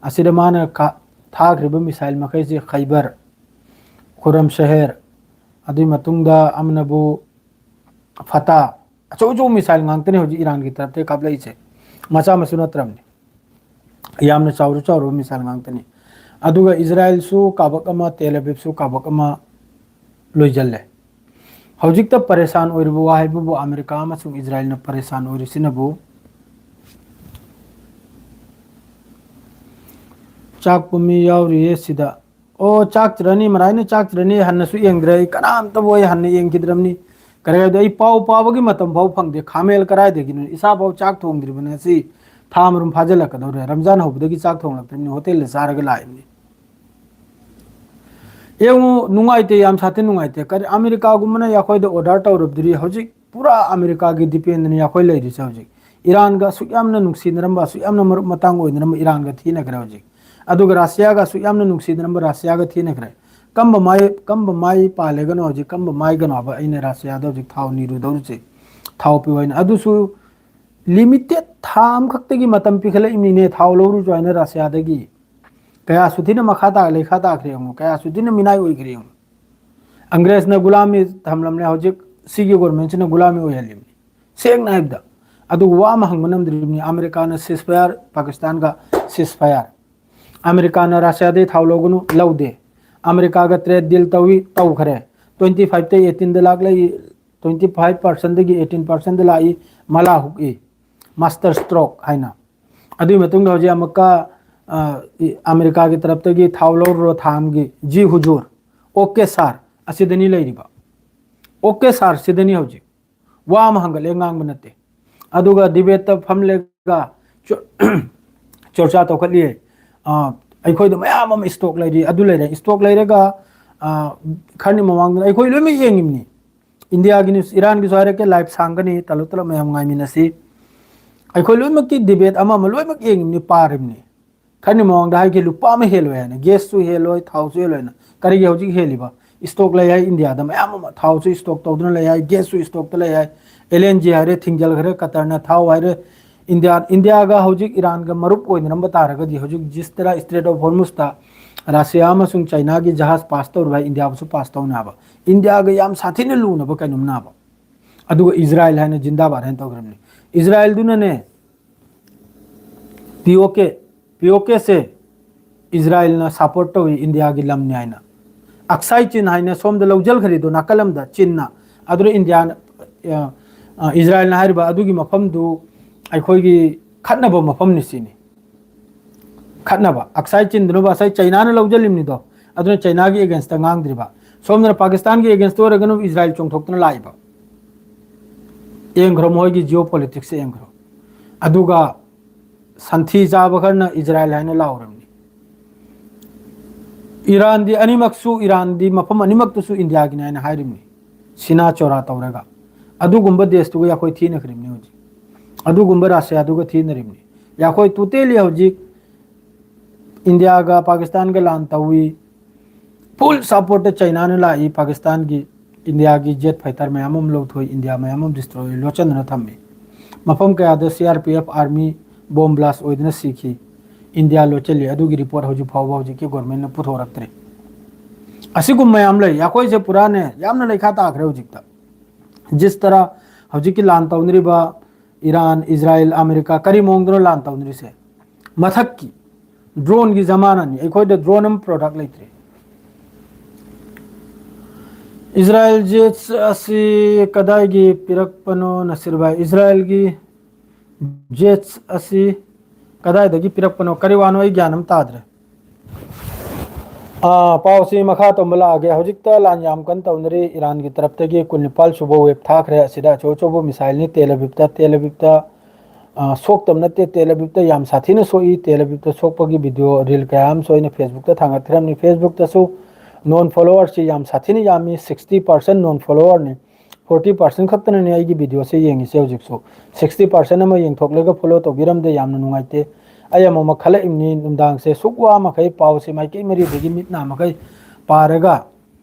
ꯑꯁꯤꯗ ꯃꯥꯅ ꯀꯥ-, ꯊꯥꯈ꯭ꯔꯤꯕ ꯃꯤꯁꯥꯏꯜ ꯃꯈꯩꯁꯤ ꯈꯩꯕꯔ, ꯈꯨꯔꯝ ꯁꯍꯔ, ꯑꯗꯨꯒꯤ ꯃꯇꯨꯡꯗ ꯑꯃꯅꯕꯨ ꯐꯇꯥ, ꯑꯆꯧ ꯑꯆꯧꯕ ꯃꯤꯁꯥꯏꯜ ꯉꯥꯛꯇꯅꯤ ꯍꯧꯖꯤꯛ ꯏꯔꯥꯟꯒꯤ ꯇꯔꯞꯇꯒꯤ ꯀꯥꯞꯂꯛꯏꯁꯦ, ꯃꯆꯥ ꯃꯁꯨ ꯅꯠꯇ꯭ꯔꯕꯅꯤ꯫ ꯌꯥꯝꯅ ꯆꯥꯎꯔ ꯆꯥꯎꯔꯕ ꯃꯤꯁꯥꯏꯜ ꯉꯥꯛꯇꯅꯤ꯫ ꯑꯗꯨꯒ ꯏꯖꯔꯥꯏꯜꯁꯨ ꯀꯥꯕꯛ ꯑꯃ, ꯇꯦꯜ ꯑꯕꯤꯕꯁꯨ ꯀꯥꯕꯛ ꯑꯃ ꯂꯣꯏꯖꯜꯂꯦ꯫ ꯍꯧꯖꯤꯛꯇ ꯄꯔꯦꯁꯥꯟ ꯑꯣꯏꯔꯤꯕ ꯋꯥ ꯍꯥꯏꯕꯕꯨ ꯑꯃꯦꯔꯤꯀꯥ ꯑꯃꯁꯨꯡ ꯏꯖꯔꯥꯏꯜꯅ ꯄꯔꯦꯁꯥꯟ ꯑꯣꯏꯔꯤꯁꯤꯅꯕꯨ, ꯆꯥꯛꯄ ꯃꯤ ꯌꯥꯎꯔꯤꯌꯦ ꯁꯤꯗ꯫ ꯑꯣ, ꯆꯥꯛꯇ꯭ꯔꯅꯤ, ꯃꯔꯥꯏꯅ ꯆꯥꯛꯇ꯭ꯔꯅꯤ, ꯍꯟꯅꯁꯨ ꯌꯦꯡꯗ꯭ꯔꯦ ꯑꯩ, ꯀꯅꯥꯝꯇꯕꯨ ꯑꯩ ꯍꯟꯅ ꯌꯦꯡꯈꯤꯗ꯭ꯔꯕꯅꯤ꯫ ꯀꯔꯤ ꯍꯥꯏꯕꯗꯤ ꯑꯩ ꯄꯥꯎ ꯄꯥꯕꯒꯤ ꯃꯇꯝ ꯐꯥꯎ ꯐꯪꯗꯦ꯫ ꯈꯥꯃꯦꯜ ꯀꯗꯥꯏꯗꯒꯤꯅꯣ? ꯏꯁꯥ ꯐꯥꯎ ꯆꯥꯛ ꯊꯣꯡꯗ꯭ꯔꯤꯕꯅꯤ꯫ ꯉꯁꯤ ꯊꯥ ꯑꯃꯔꯣꯝ ꯐꯥꯖꯤꯜꯂꯛꯀꯗꯧꯔꯦ꯫ ꯔꯝꯖꯥꯟ ꯍꯧꯕꯗꯒꯤ ꯆꯥꯛ ꯊꯣꯡꯂꯛꯇ꯭ꯔꯤꯕꯅꯤ, ꯍꯣꯇꯦꯜꯗ ꯆꯥꯔꯒ ꯂꯥꯛꯏꯕꯅꯤ꯫ ꯌꯦꯡꯉꯨ, ꯅꯨꯡꯉꯥꯏꯇꯦ, ꯌꯥꯝ ꯁꯥꯊꯤ ꯅꯨꯡꯉꯥꯏꯇꯦ꯫ ꯀꯔꯤ, ꯑꯃꯦꯔꯤꯀꯥꯒꯨꯝꯕꯅ ꯑꯩꯈꯣꯏꯗ ꯑꯣꯔꯗꯔ ꯇꯧꯔꯕꯗꯨꯗꯤ ꯍꯧꯖꯤꯛ ꯄꯨꯔꯥ ꯑꯃꯦꯔꯤꯀꯥꯒꯤ ꯗꯤꯄꯦꯟꯗꯅꯤ ꯑꯩꯈꯣꯏ ꯂꯩꯔꯤꯁꯦ ꯍꯧꯖꯤꯛ꯫ ꯏꯔꯥꯟꯒ ꯑꯁꯨꯛ ꯌꯥꯝꯅ ꯅꯨꯡꯁꯤꯅꯔꯝꯕ, ꯑꯁꯨꯛ ꯌꯥꯝꯅ ꯃꯔꯨꯞ ꯃꯇꯥꯡ ꯑꯣꯏꯅꯔꯝꯕ ꯏꯔꯥꯟꯒ ꯊꯤꯅꯈ꯭ꯔꯦ ꯍꯧꯖꯤꯛ꯫ ꯑꯗꯨꯒ ꯔꯁꯤꯌꯥꯒ ꯑꯁꯨꯛ ꯌꯥꯝꯅ ꯅꯨꯡꯁꯤꯅꯔꯝꯕ ꯔꯁꯤꯌꯥꯒ ꯊꯤꯅꯈ꯭ꯔꯦ꯫ ꯀꯝꯕ ꯃꯥꯏ, ꯀꯝꯕ ꯃꯥꯏ ꯄꯥꯜꯂꯦꯒꯅꯣ ꯍꯧꯖꯤꯛ, ꯀꯝꯕ ꯃꯥꯏꯒꯅꯣ ꯍꯥꯏꯕ ꯑꯩꯅ ꯔꯁꯤꯌꯥꯗ ꯍꯧꯖꯤꯛ ꯊꯥꯎ ꯅꯤꯔꯨꯗꯧꯔꯤꯁꯦ꯫ ꯊꯥꯎ ꯄꯤꯌꯨ ꯍꯥꯏꯅ꯫ ꯑꯗꯨꯁꯨ ꯂꯤꯃꯤꯇꯦꯠ ꯊꯥ ꯑꯃꯈꯛꯇꯒꯤ ꯃꯇꯝ ꯄꯤꯈꯠꯂꯛꯏꯃꯤꯅꯦ ꯊꯥꯎ ꯂꯧꯔꯨꯁꯨ ꯍꯥꯏꯅ ꯔꯁꯤꯌꯥꯗꯒꯤ꯫ ꯀꯌꯥꯁꯨ ꯊꯤꯅ ꯃꯈꯥ ꯇꯥ-, ꯂꯩꯈꯥ ꯇꯥꯈ꯭ꯔꯦ ꯌꯦꯡꯉꯨ, ꯀꯌꯥꯁꯨ ꯊꯤꯅ ꯃꯤꯅꯥꯏ ꯑꯣꯏꯈ꯭ꯔꯦ ꯌꯦꯡꯉꯨ꯫ ꯑꯪꯒ꯭ꯔꯦꯖꯅ ꯒꯨꯂꯥꯃꯤ ꯊꯝꯂꯝꯂꯦ, ꯍꯧꯖꯤꯛ ꯁꯤꯒꯤ ꯒꯣꯔꯃꯦꯟꯁꯤꯅ ꯒꯨꯂꯥꯃꯤ ꯑꯣꯏꯍꯜꯂꯤꯕꯅꯤ, ꯁꯦꯡꯅ ꯍꯥꯏꯕꯗ꯫ ꯑꯗꯨꯒ ꯋꯥ ꯑꯃ ꯍꯪꯕ ꯅꯝꯗ꯭ꯔꯤꯕꯅꯤ, ꯑꯃꯦꯔꯤꯀꯥꯅ ceasefire, ꯄꯥꯀꯤꯁꯇꯥꯟꯒ ceasefire꯫ ꯑꯃꯦꯔꯤꯀꯥꯅ ꯔꯁꯤꯌꯥꯗꯩ ꯊꯥꯎ ꯂꯧꯒꯅꯨ, ꯂꯧꯗꯦ꯫ ꯑꯃꯦꯔꯤꯀꯥꯒ ꯇ꯭ꯔꯦꯗ ꯗꯤꯜ ꯇꯧꯏ, ꯇꯧꯈ꯭ꯔꯦ꯫ Twenty five ꯇꯩ eighteen ꯗ ꯂꯥꯛꯂꯛꯏ, twenty five percent ꯗꯒꯤ eighteen percent ꯗ ꯂꯥꯛꯏ, ꯃꯂꯥ ꯍꯨꯛꯏ, master stroke ꯍꯥꯏꯅ꯫ ꯑꯗꯨꯒꯤ ꯃꯇꯨꯡꯗ ꯍꯧꯖꯤꯛ ꯑꯃꯨꯛꯀ, ꯑ, ꯏ-, ꯑꯃꯦꯔꯤꯀꯥꯒꯤ ꯇꯔꯞꯇꯒꯤ ꯊꯥꯎ ꯂꯧꯔꯨꯔꯣ ꯊꯥ ꯑꯃꯒꯤ, "ꯖꯤ ꯍꯨꯖꯨꯔ", "ꯑꯣꯀꯦ ꯁꯥꯔ", ꯑꯁꯤꯗꯅꯤ ꯂꯩꯔꯤꯕ꯫ "ꯑꯣꯀꯦ ꯁꯥꯔ" ꯁꯤꯗꯅꯤ ꯍꯧꯖꯤꯛ꯫ ꯋꯥ ꯑꯃ ꯍꯪꯒꯠꯂꯦ ꯉꯥꯡꯕ ꯅꯠꯇꯦ꯫ ꯑꯗꯨꯒ ꯗꯤꯕꯦꯠꯇ ꯐꯝꯂꯒ ꯆꯣ- ꯆꯣꯔꯆꯥ ꯇꯧꯈꯠꯂꯤ꯫ ꯑ, ꯑꯩꯈꯣꯏꯗ ꯃꯌꯥꯝ ꯑꯃ ꯏꯁꯇꯣꯛ ꯂꯩꯔꯤ, ꯑꯗꯨ ꯂꯩꯔꯦ, ꯏꯁꯇꯣꯛ ꯂꯩꯔꯒ, ꯑ, ꯈꯔꯅꯤ ꯃꯃꯥꯡꯗ ꯑꯩꯈꯣꯏ ꯂꯣꯏꯅꯃꯛ ꯌꯦꯡꯉꯤꯕꯅꯤ꯫ ꯏꯟꯗꯤꯌꯥꯒꯤ ꯅ꯭ꯌꯨꯁ, ꯏꯔꯥꯟꯒꯤꯁꯨ ꯍꯥꯏꯔꯛꯀꯦ, ꯂꯥꯏꯚ ꯁꯥꯡꯒꯅꯤ, ꯇꯂꯞ ꯇꯂꯞ ꯃꯌꯥꯝ ꯉꯥꯏꯃꯤꯟꯅꯁꯤ꯫ ꯑꯩꯈꯣꯏ ꯂꯣꯏꯅꯃꯛꯀꯤ ꯗꯤꯕꯦꯠ ꯑꯃ ꯑꯃ ꯂꯣꯏꯅꯃꯛ ꯌꯦꯡꯉꯤꯕꯅꯤ, ꯄꯥꯔꯤꯕꯅꯤ꯫ ꯈꯔꯅꯤ ꯃꯃꯥꯡꯗ ꯍꯥꯏꯈꯤ, ꯂꯨꯄꯥ ꯑꯃ ꯍꯦꯜꯂꯣꯏ ꯍꯥꯏꯅ, ꯒꯦꯁꯁꯨ ꯍꯦꯜꯂꯣꯏ, ꯊꯥꯎꯁꯨ ꯍꯦꯜꯂꯣꯏ ꯍꯥꯏꯅ꯫ ꯀꯔꯤꯒꯤ ꯍꯧꯖꯤꯛ ꯍꯦꯜꯂꯤꯕ? ꯏꯁꯇꯣꯛ ꯂꯩ ꯍꯥꯏ ꯏꯟꯗꯤꯌꯥꯗ ꯃꯌꯥꯝ ꯑꯃ, ꯊꯥꯎꯁꯨ ꯏꯁꯇꯣꯛ ꯇꯧꯗꯨꯅ ꯂꯩ ꯍꯥꯏ, ꯒꯦꯁꯁꯨ ꯏꯁꯇꯣꯛꯇ ꯂꯩ ꯍꯥꯏ, ꯑꯦꯜ ꯑꯦꯟ ꯖꯤ ꯍꯥꯏꯔꯦ ꯊꯤꯡꯖꯤꯜꯈ꯭ꯔꯦ, ꯀꯇꯔꯅ ꯊꯥꯎ ꯍꯥꯏꯔꯦ꯫ ꯏꯟꯗꯤꯌꯥ, ꯏꯟꯗꯤꯌꯥꯒ ꯍꯧꯖꯤꯛ ꯏꯔꯥꯟꯒ ꯃꯔꯨꯞ ꯑꯣꯏꯅꯔꯝꯕ ꯇꯥꯔꯒꯗꯤ ꯍꯧꯖꯤꯛ ꯖꯤꯁꯇꯔꯥ ꯏꯁꯇ꯭ꯔꯦꯠ ꯑꯣꯐ ꯍꯣꯔꯃꯨꯁꯇ ꯔꯁꯤꯌꯥ ꯑꯃꯁꯨꯡ ꯆꯥꯏꯅꯥꯒꯤ ꯖꯍꯥꯖ ꯄꯥꯁ ꯇꯧꯔꯤꯕ ꯏꯟꯗꯤꯌꯥꯕꯨꯁꯨ ꯄꯥꯁ ꯇꯧꯅꯕ, ꯏꯟꯗꯤꯌꯥꯒ ꯌꯥꯝ ꯁꯥꯊꯤꯅ ꯂꯨꯅꯕ ꯀꯩꯅꯣꯝꯅꯕ꯫ ꯑꯗꯨꯒ ꯏꯖꯔꯥꯏꯜ ꯍꯥꯏꯅ ꯖꯤꯟꯗꯥꯕꯥꯗ ꯍꯥꯏꯅ ꯇꯧꯈ꯭ꯔꯕꯅꯤ꯫ ꯏꯖꯔꯥꯏꯜꯗꯨꯅꯅꯦ, ꯄꯤ ꯑꯣ ꯀꯦ, ꯄꯤ ꯑꯣ ꯀꯦꯁꯦ ꯏꯖꯔꯥꯏꯜꯅ ꯁꯄꯣꯔꯠ ꯇꯧꯏ, ꯏꯟꯗꯤꯌꯥꯒꯤ ꯂꯝꯅꯤ ꯍꯥꯏꯅ꯫ ꯑꯛꯁꯥꯏ ꯆꯤꯟ ꯍꯥꯏꯅ ꯁꯣꯝꯗ ꯂꯧꯖꯈ꯭ꯔꯤꯗꯣ ꯅꯥꯀꯜ ꯑꯃꯗ ꯆꯤꯟꯅ, ꯑꯗꯨꯅ ꯏꯟꯗꯤꯌꯥꯅ, ꯑ, ꯑ, ꯏꯖꯔꯥꯏꯜꯅ ꯍꯥꯏꯔꯤꯕ ꯑꯗꯨꯒꯤ ꯃꯐꯝꯗꯨ ꯑꯩꯈꯣꯏꯒꯤ ꯈꯠꯅꯕ ꯃꯐꯝꯅꯤ ꯁꯤꯅꯤ꯫ ꯈꯠꯅꯕ, ꯑꯛꯁꯥꯏ ꯆꯤꯟꯗꯨꯅꯕ ꯉꯁꯥꯏ ꯆꯩꯅꯥꯅ ꯂꯧꯁꯤꯜꯂꯤꯕꯅꯤꯗꯣ, ꯑꯗꯨꯅ ꯆꯩꯅꯥꯒꯤ ꯑꯦꯒꯦꯟꯁꯇ ꯉꯥꯡꯗ꯭ꯔꯤꯕ꯫ ꯁꯣꯝꯗꯅ ꯄꯥꯀꯤꯁꯇꯥꯟꯒꯤ ꯑꯦꯒꯦꯟꯁꯇ ꯑꯣꯏꯔꯒꯅ ꯏꯖꯔꯥꯏꯜ ꯆꯣꯡꯊꯣꯛꯇꯨꯅ ꯂꯥꯛꯏꯕ꯫ ꯌꯦꯡꯈ꯭ꯔꯣ, ꯃꯣꯏꯒꯤ ꯖꯤꯑꯣ ꯄꯣꯂꯤꯇꯤꯛꯁꯁꯦ ꯌꯦꯡꯈ꯭ꯔꯣ꯫ ꯑꯗꯨꯒ ꯁꯟꯊꯤ ꯆꯥꯕ ꯈꯔꯅ ꯏꯖꯔꯥꯏꯜ ꯍꯥꯏꯅ ꯂꯥꯎꯔꯕꯅꯤ꯫ ꯏꯔꯥꯟꯗꯤ ꯑꯅꯤꯃꯛꯁꯨ, ꯏꯔꯥꯟꯗꯤ ꯃꯐꯝ ꯑꯅꯤꯃꯛꯇꯨꯁꯨ ꯏꯟꯗꯤꯌꯥꯒꯤꯅꯤ ꯍꯥꯏꯅ ꯍꯥꯏꯔꯤꯕꯅꯤ, ꯁꯤꯅꯥ ꯆꯣꯔꯥ ꯇꯧꯔꯒ꯫ ꯑꯗꯨꯒꯨꯝꯕ ꯗꯦꯁꯇꯨꯒ ꯑꯩꯈꯣꯏ ꯊꯦꯡꯅꯈ꯭ꯔꯤꯕꯅꯤ ꯍꯧꯖꯤꯛ꯫ ꯑꯗꯨꯒꯨꯝꯕ ꯔꯁꯤꯌꯥꯗꯨꯒ ꯊꯦꯡꯅꯔꯤꯕꯅꯤ꯫ ꯑꯩꯈꯣꯏ ꯇꯣꯇꯦꯂꯤ ꯍꯧꯖꯤꯛ ꯏꯟꯗꯤꯌꯥꯒ ꯄꯥꯀꯤꯁꯇꯥꯟꯒ ꯂꯥꯟ ꯇꯧꯏ, ꯐꯨꯜ ꯁꯄꯣꯔꯠꯇ ꯆꯩꯅꯥꯅ ꯂꯥꯛꯏ꯫ ꯄꯥꯀꯤꯁꯇꯥꯟꯒꯤ, ꯏꯟꯗꯤꯌꯥꯒꯤ ꯖꯦꯠ ꯐꯥꯏꯇꯔ ꯃꯌꯥꯝ ꯑꯃ ꯂꯧꯊꯣꯛꯏ, ꯏꯟꯗꯤꯌꯥ ꯃꯌꯥꯝ ꯑꯃ ꯗꯤꯁꯇ꯭ꯔꯣꯏ, ꯂꯣꯠꯁꯤꯟꯗꯨꯅ ꯊꯝꯃꯤ꯫ ꯃꯐꯝ ꯀꯌꯥꯗ C R P F army bomb blast ꯑꯣꯏꯗꯨꯅ ꯁꯤꯈꯤ꯫ ꯏꯟꯗꯤꯌꯥ ꯂꯣꯠꯁꯤꯜꯂꯤ꯫ ꯑꯗꯨꯒꯤ ꯔꯤꯄꯣꯔꯠ ꯍꯧꯖꯤꯛ ꯐꯥꯎꯕ ꯍꯧꯖꯤꯛꯀꯤ ꯒꯣꯔꯃꯦꯟꯅ ꯄꯨꯊꯣꯔꯛꯇ꯭ꯔꯤ꯫ ꯑꯁꯤꯒꯨꯝꯕ ꯃꯌꯥꯝ ꯂꯩ꯫ ꯑꯩꯈꯣꯏꯁꯦ ꯄꯨꯔꯥꯅꯦ ꯌꯥꯝꯅ ꯂꯩꯈꯥ ꯇꯥꯈ꯭ꯔꯦ ꯍꯧꯖꯤꯛꯇ꯫ ꯖꯤꯁ ꯇꯔꯥ ꯍꯧꯖꯤꯛꯀꯤ ꯂꯥꯟ ꯇꯧꯅꯔꯤꯕ ꯏꯔꯥꯟ, ꯏꯖꯔꯥꯏꯜ, ꯑꯃꯦꯔꯤꯀꯥ ꯀꯔꯤ ꯃꯑꯣꯡꯗꯅꯣ ꯂꯥꯟ ꯇꯧꯅꯔꯤꯁꯦ? ꯃꯊꯛꯀꯤ ꯗ꯭ꯔꯣꯟꯒꯤ ꯖꯃꯥꯅꯅꯤ꯫ ꯑꯩꯈꯣꯏꯗ ꯗ꯭ꯔꯣꯟ ꯑꯃ ꯄ꯭ꯔꯣꯗꯛ ꯂꯩꯇ꯭ꯔꯦ꯫ ꯏꯖꯔꯥꯏꯜ ꯖꯦꯠꯁ ꯑꯁꯤ ꯀꯗꯥꯏꯒꯤ ꯄꯤꯔꯛꯄꯅꯣ, ꯅꯁꯤꯔ ꯚꯥꯏ? ꯏꯖꯔꯥꯏꯜꯒꯤ ꯖꯦꯠꯁ ꯑꯁꯤ ꯀꯗꯥꯏꯗꯒꯤ ꯄꯤꯔꯛꯄꯅꯣ? ꯀꯔꯤ ꯋꯥꯅꯣ? ꯑꯩ ꯒ꯭ꯌꯥꯟ ꯑꯃ ꯇꯥꯗ꯭ꯔꯦ꯫ ꯑꯥ, ꯄꯥꯎꯁꯤ ꯃꯈꯥ ꯇꯝꯕ ꯂꯥꯛꯑꯒꯦ꯫ ꯍꯧꯖꯤꯛꯇ ꯂꯥꯟ ꯌꯥꯝ ꯀꯟꯅ ꯇꯧꯅꯔꯤ꯫ ꯏꯔꯥꯟꯒꯤ ꯇꯔꯞꯇꯒꯤ ꯀꯨꯟꯅꯤꯄꯥꯜ ꯁꯨꯕ ꯋꯦꯕ ꯊꯥꯈ꯭ꯔꯦ꯫ ꯑꯁꯤꯗ ꯑꯆꯧ ꯑꯆꯧꯕ ꯃꯤꯁꯥꯏꯜꯅꯤ꯫ ꯇꯦꯜ ꯑꯕꯤꯕꯇ, ꯇꯦꯜ ꯑꯕꯤꯕꯇ, ꯑꯥ, ꯁꯣꯛꯇꯕ ꯅꯠꯇꯦ, ꯇꯦꯜ ꯑꯕꯤꯕꯇ ꯌꯥꯝ ꯁꯥꯊꯤꯅ ꯁꯣꯛꯏ꯫ ꯇꯦꯜ ꯑꯕꯤꯕꯇ ꯁꯣꯛꯄꯒꯤ ꯚꯤꯗꯤꯑꯣ ꯔꯤꯜ ꯀꯌꯥ ꯑꯃꯁꯨ ꯑꯩꯅ ꯐꯦꯁꯕꯨꯛꯇ ꯊꯥꯡꯒꯠꯈ꯭ꯔꯕꯅꯤ꯫ ꯐꯦꯁꯕꯨꯛꯇꯁꯨ ꯅꯣꯟ ꯐꯣꯂꯣꯋꯔꯁꯤ ꯌꯥꯝ ꯁꯥꯊꯤꯅ ꯌꯥꯝꯃꯤ, ꯁꯤꯛꯁꯇꯤ ꯄꯥꯔꯁꯦꯟ ꯅꯣꯟ ꯐꯣꯂꯣꯋꯔꯅꯤ꯫ ꯐꯣꯔꯇꯤ ꯄꯥꯔꯁꯦꯟ ꯈꯛꯇꯅꯅꯦ ꯑꯩꯒꯤ ꯚꯤꯗꯤꯑꯣꯁꯦ ꯌꯦꯡꯉꯤꯁꯦ ꯍꯧꯖꯤꯛꯁꯨ꯫ ꯁꯤꯛꯁꯇꯤ ꯄꯥꯔꯁꯦꯟ ꯑꯃ ꯌꯦꯡꯊꯣꯛꯂꯒ ꯐꯣꯂꯣ ꯇꯧꯕꯤꯔꯝꯗꯦ, ꯌꯥꯝꯅ ꯅꯨꯡꯉꯥꯏꯇꯦ꯫ ꯑꯩ ꯑꯃꯨꯛꯃꯛ ꯈꯜꯂꯛꯏꯕꯅꯤ, ꯅꯨꯡꯗꯥꯡꯁꯦ ꯁꯨꯛ ꯋꯥ ꯃꯈꯩ ꯄꯥꯎꯁꯦ ꯃꯥꯏꯀꯩ ꯃꯔꯤꯗꯒꯤ ꯃꯤꯠ ꯅꯥ ꯃꯈꯩ ꯄꯥꯔꯒ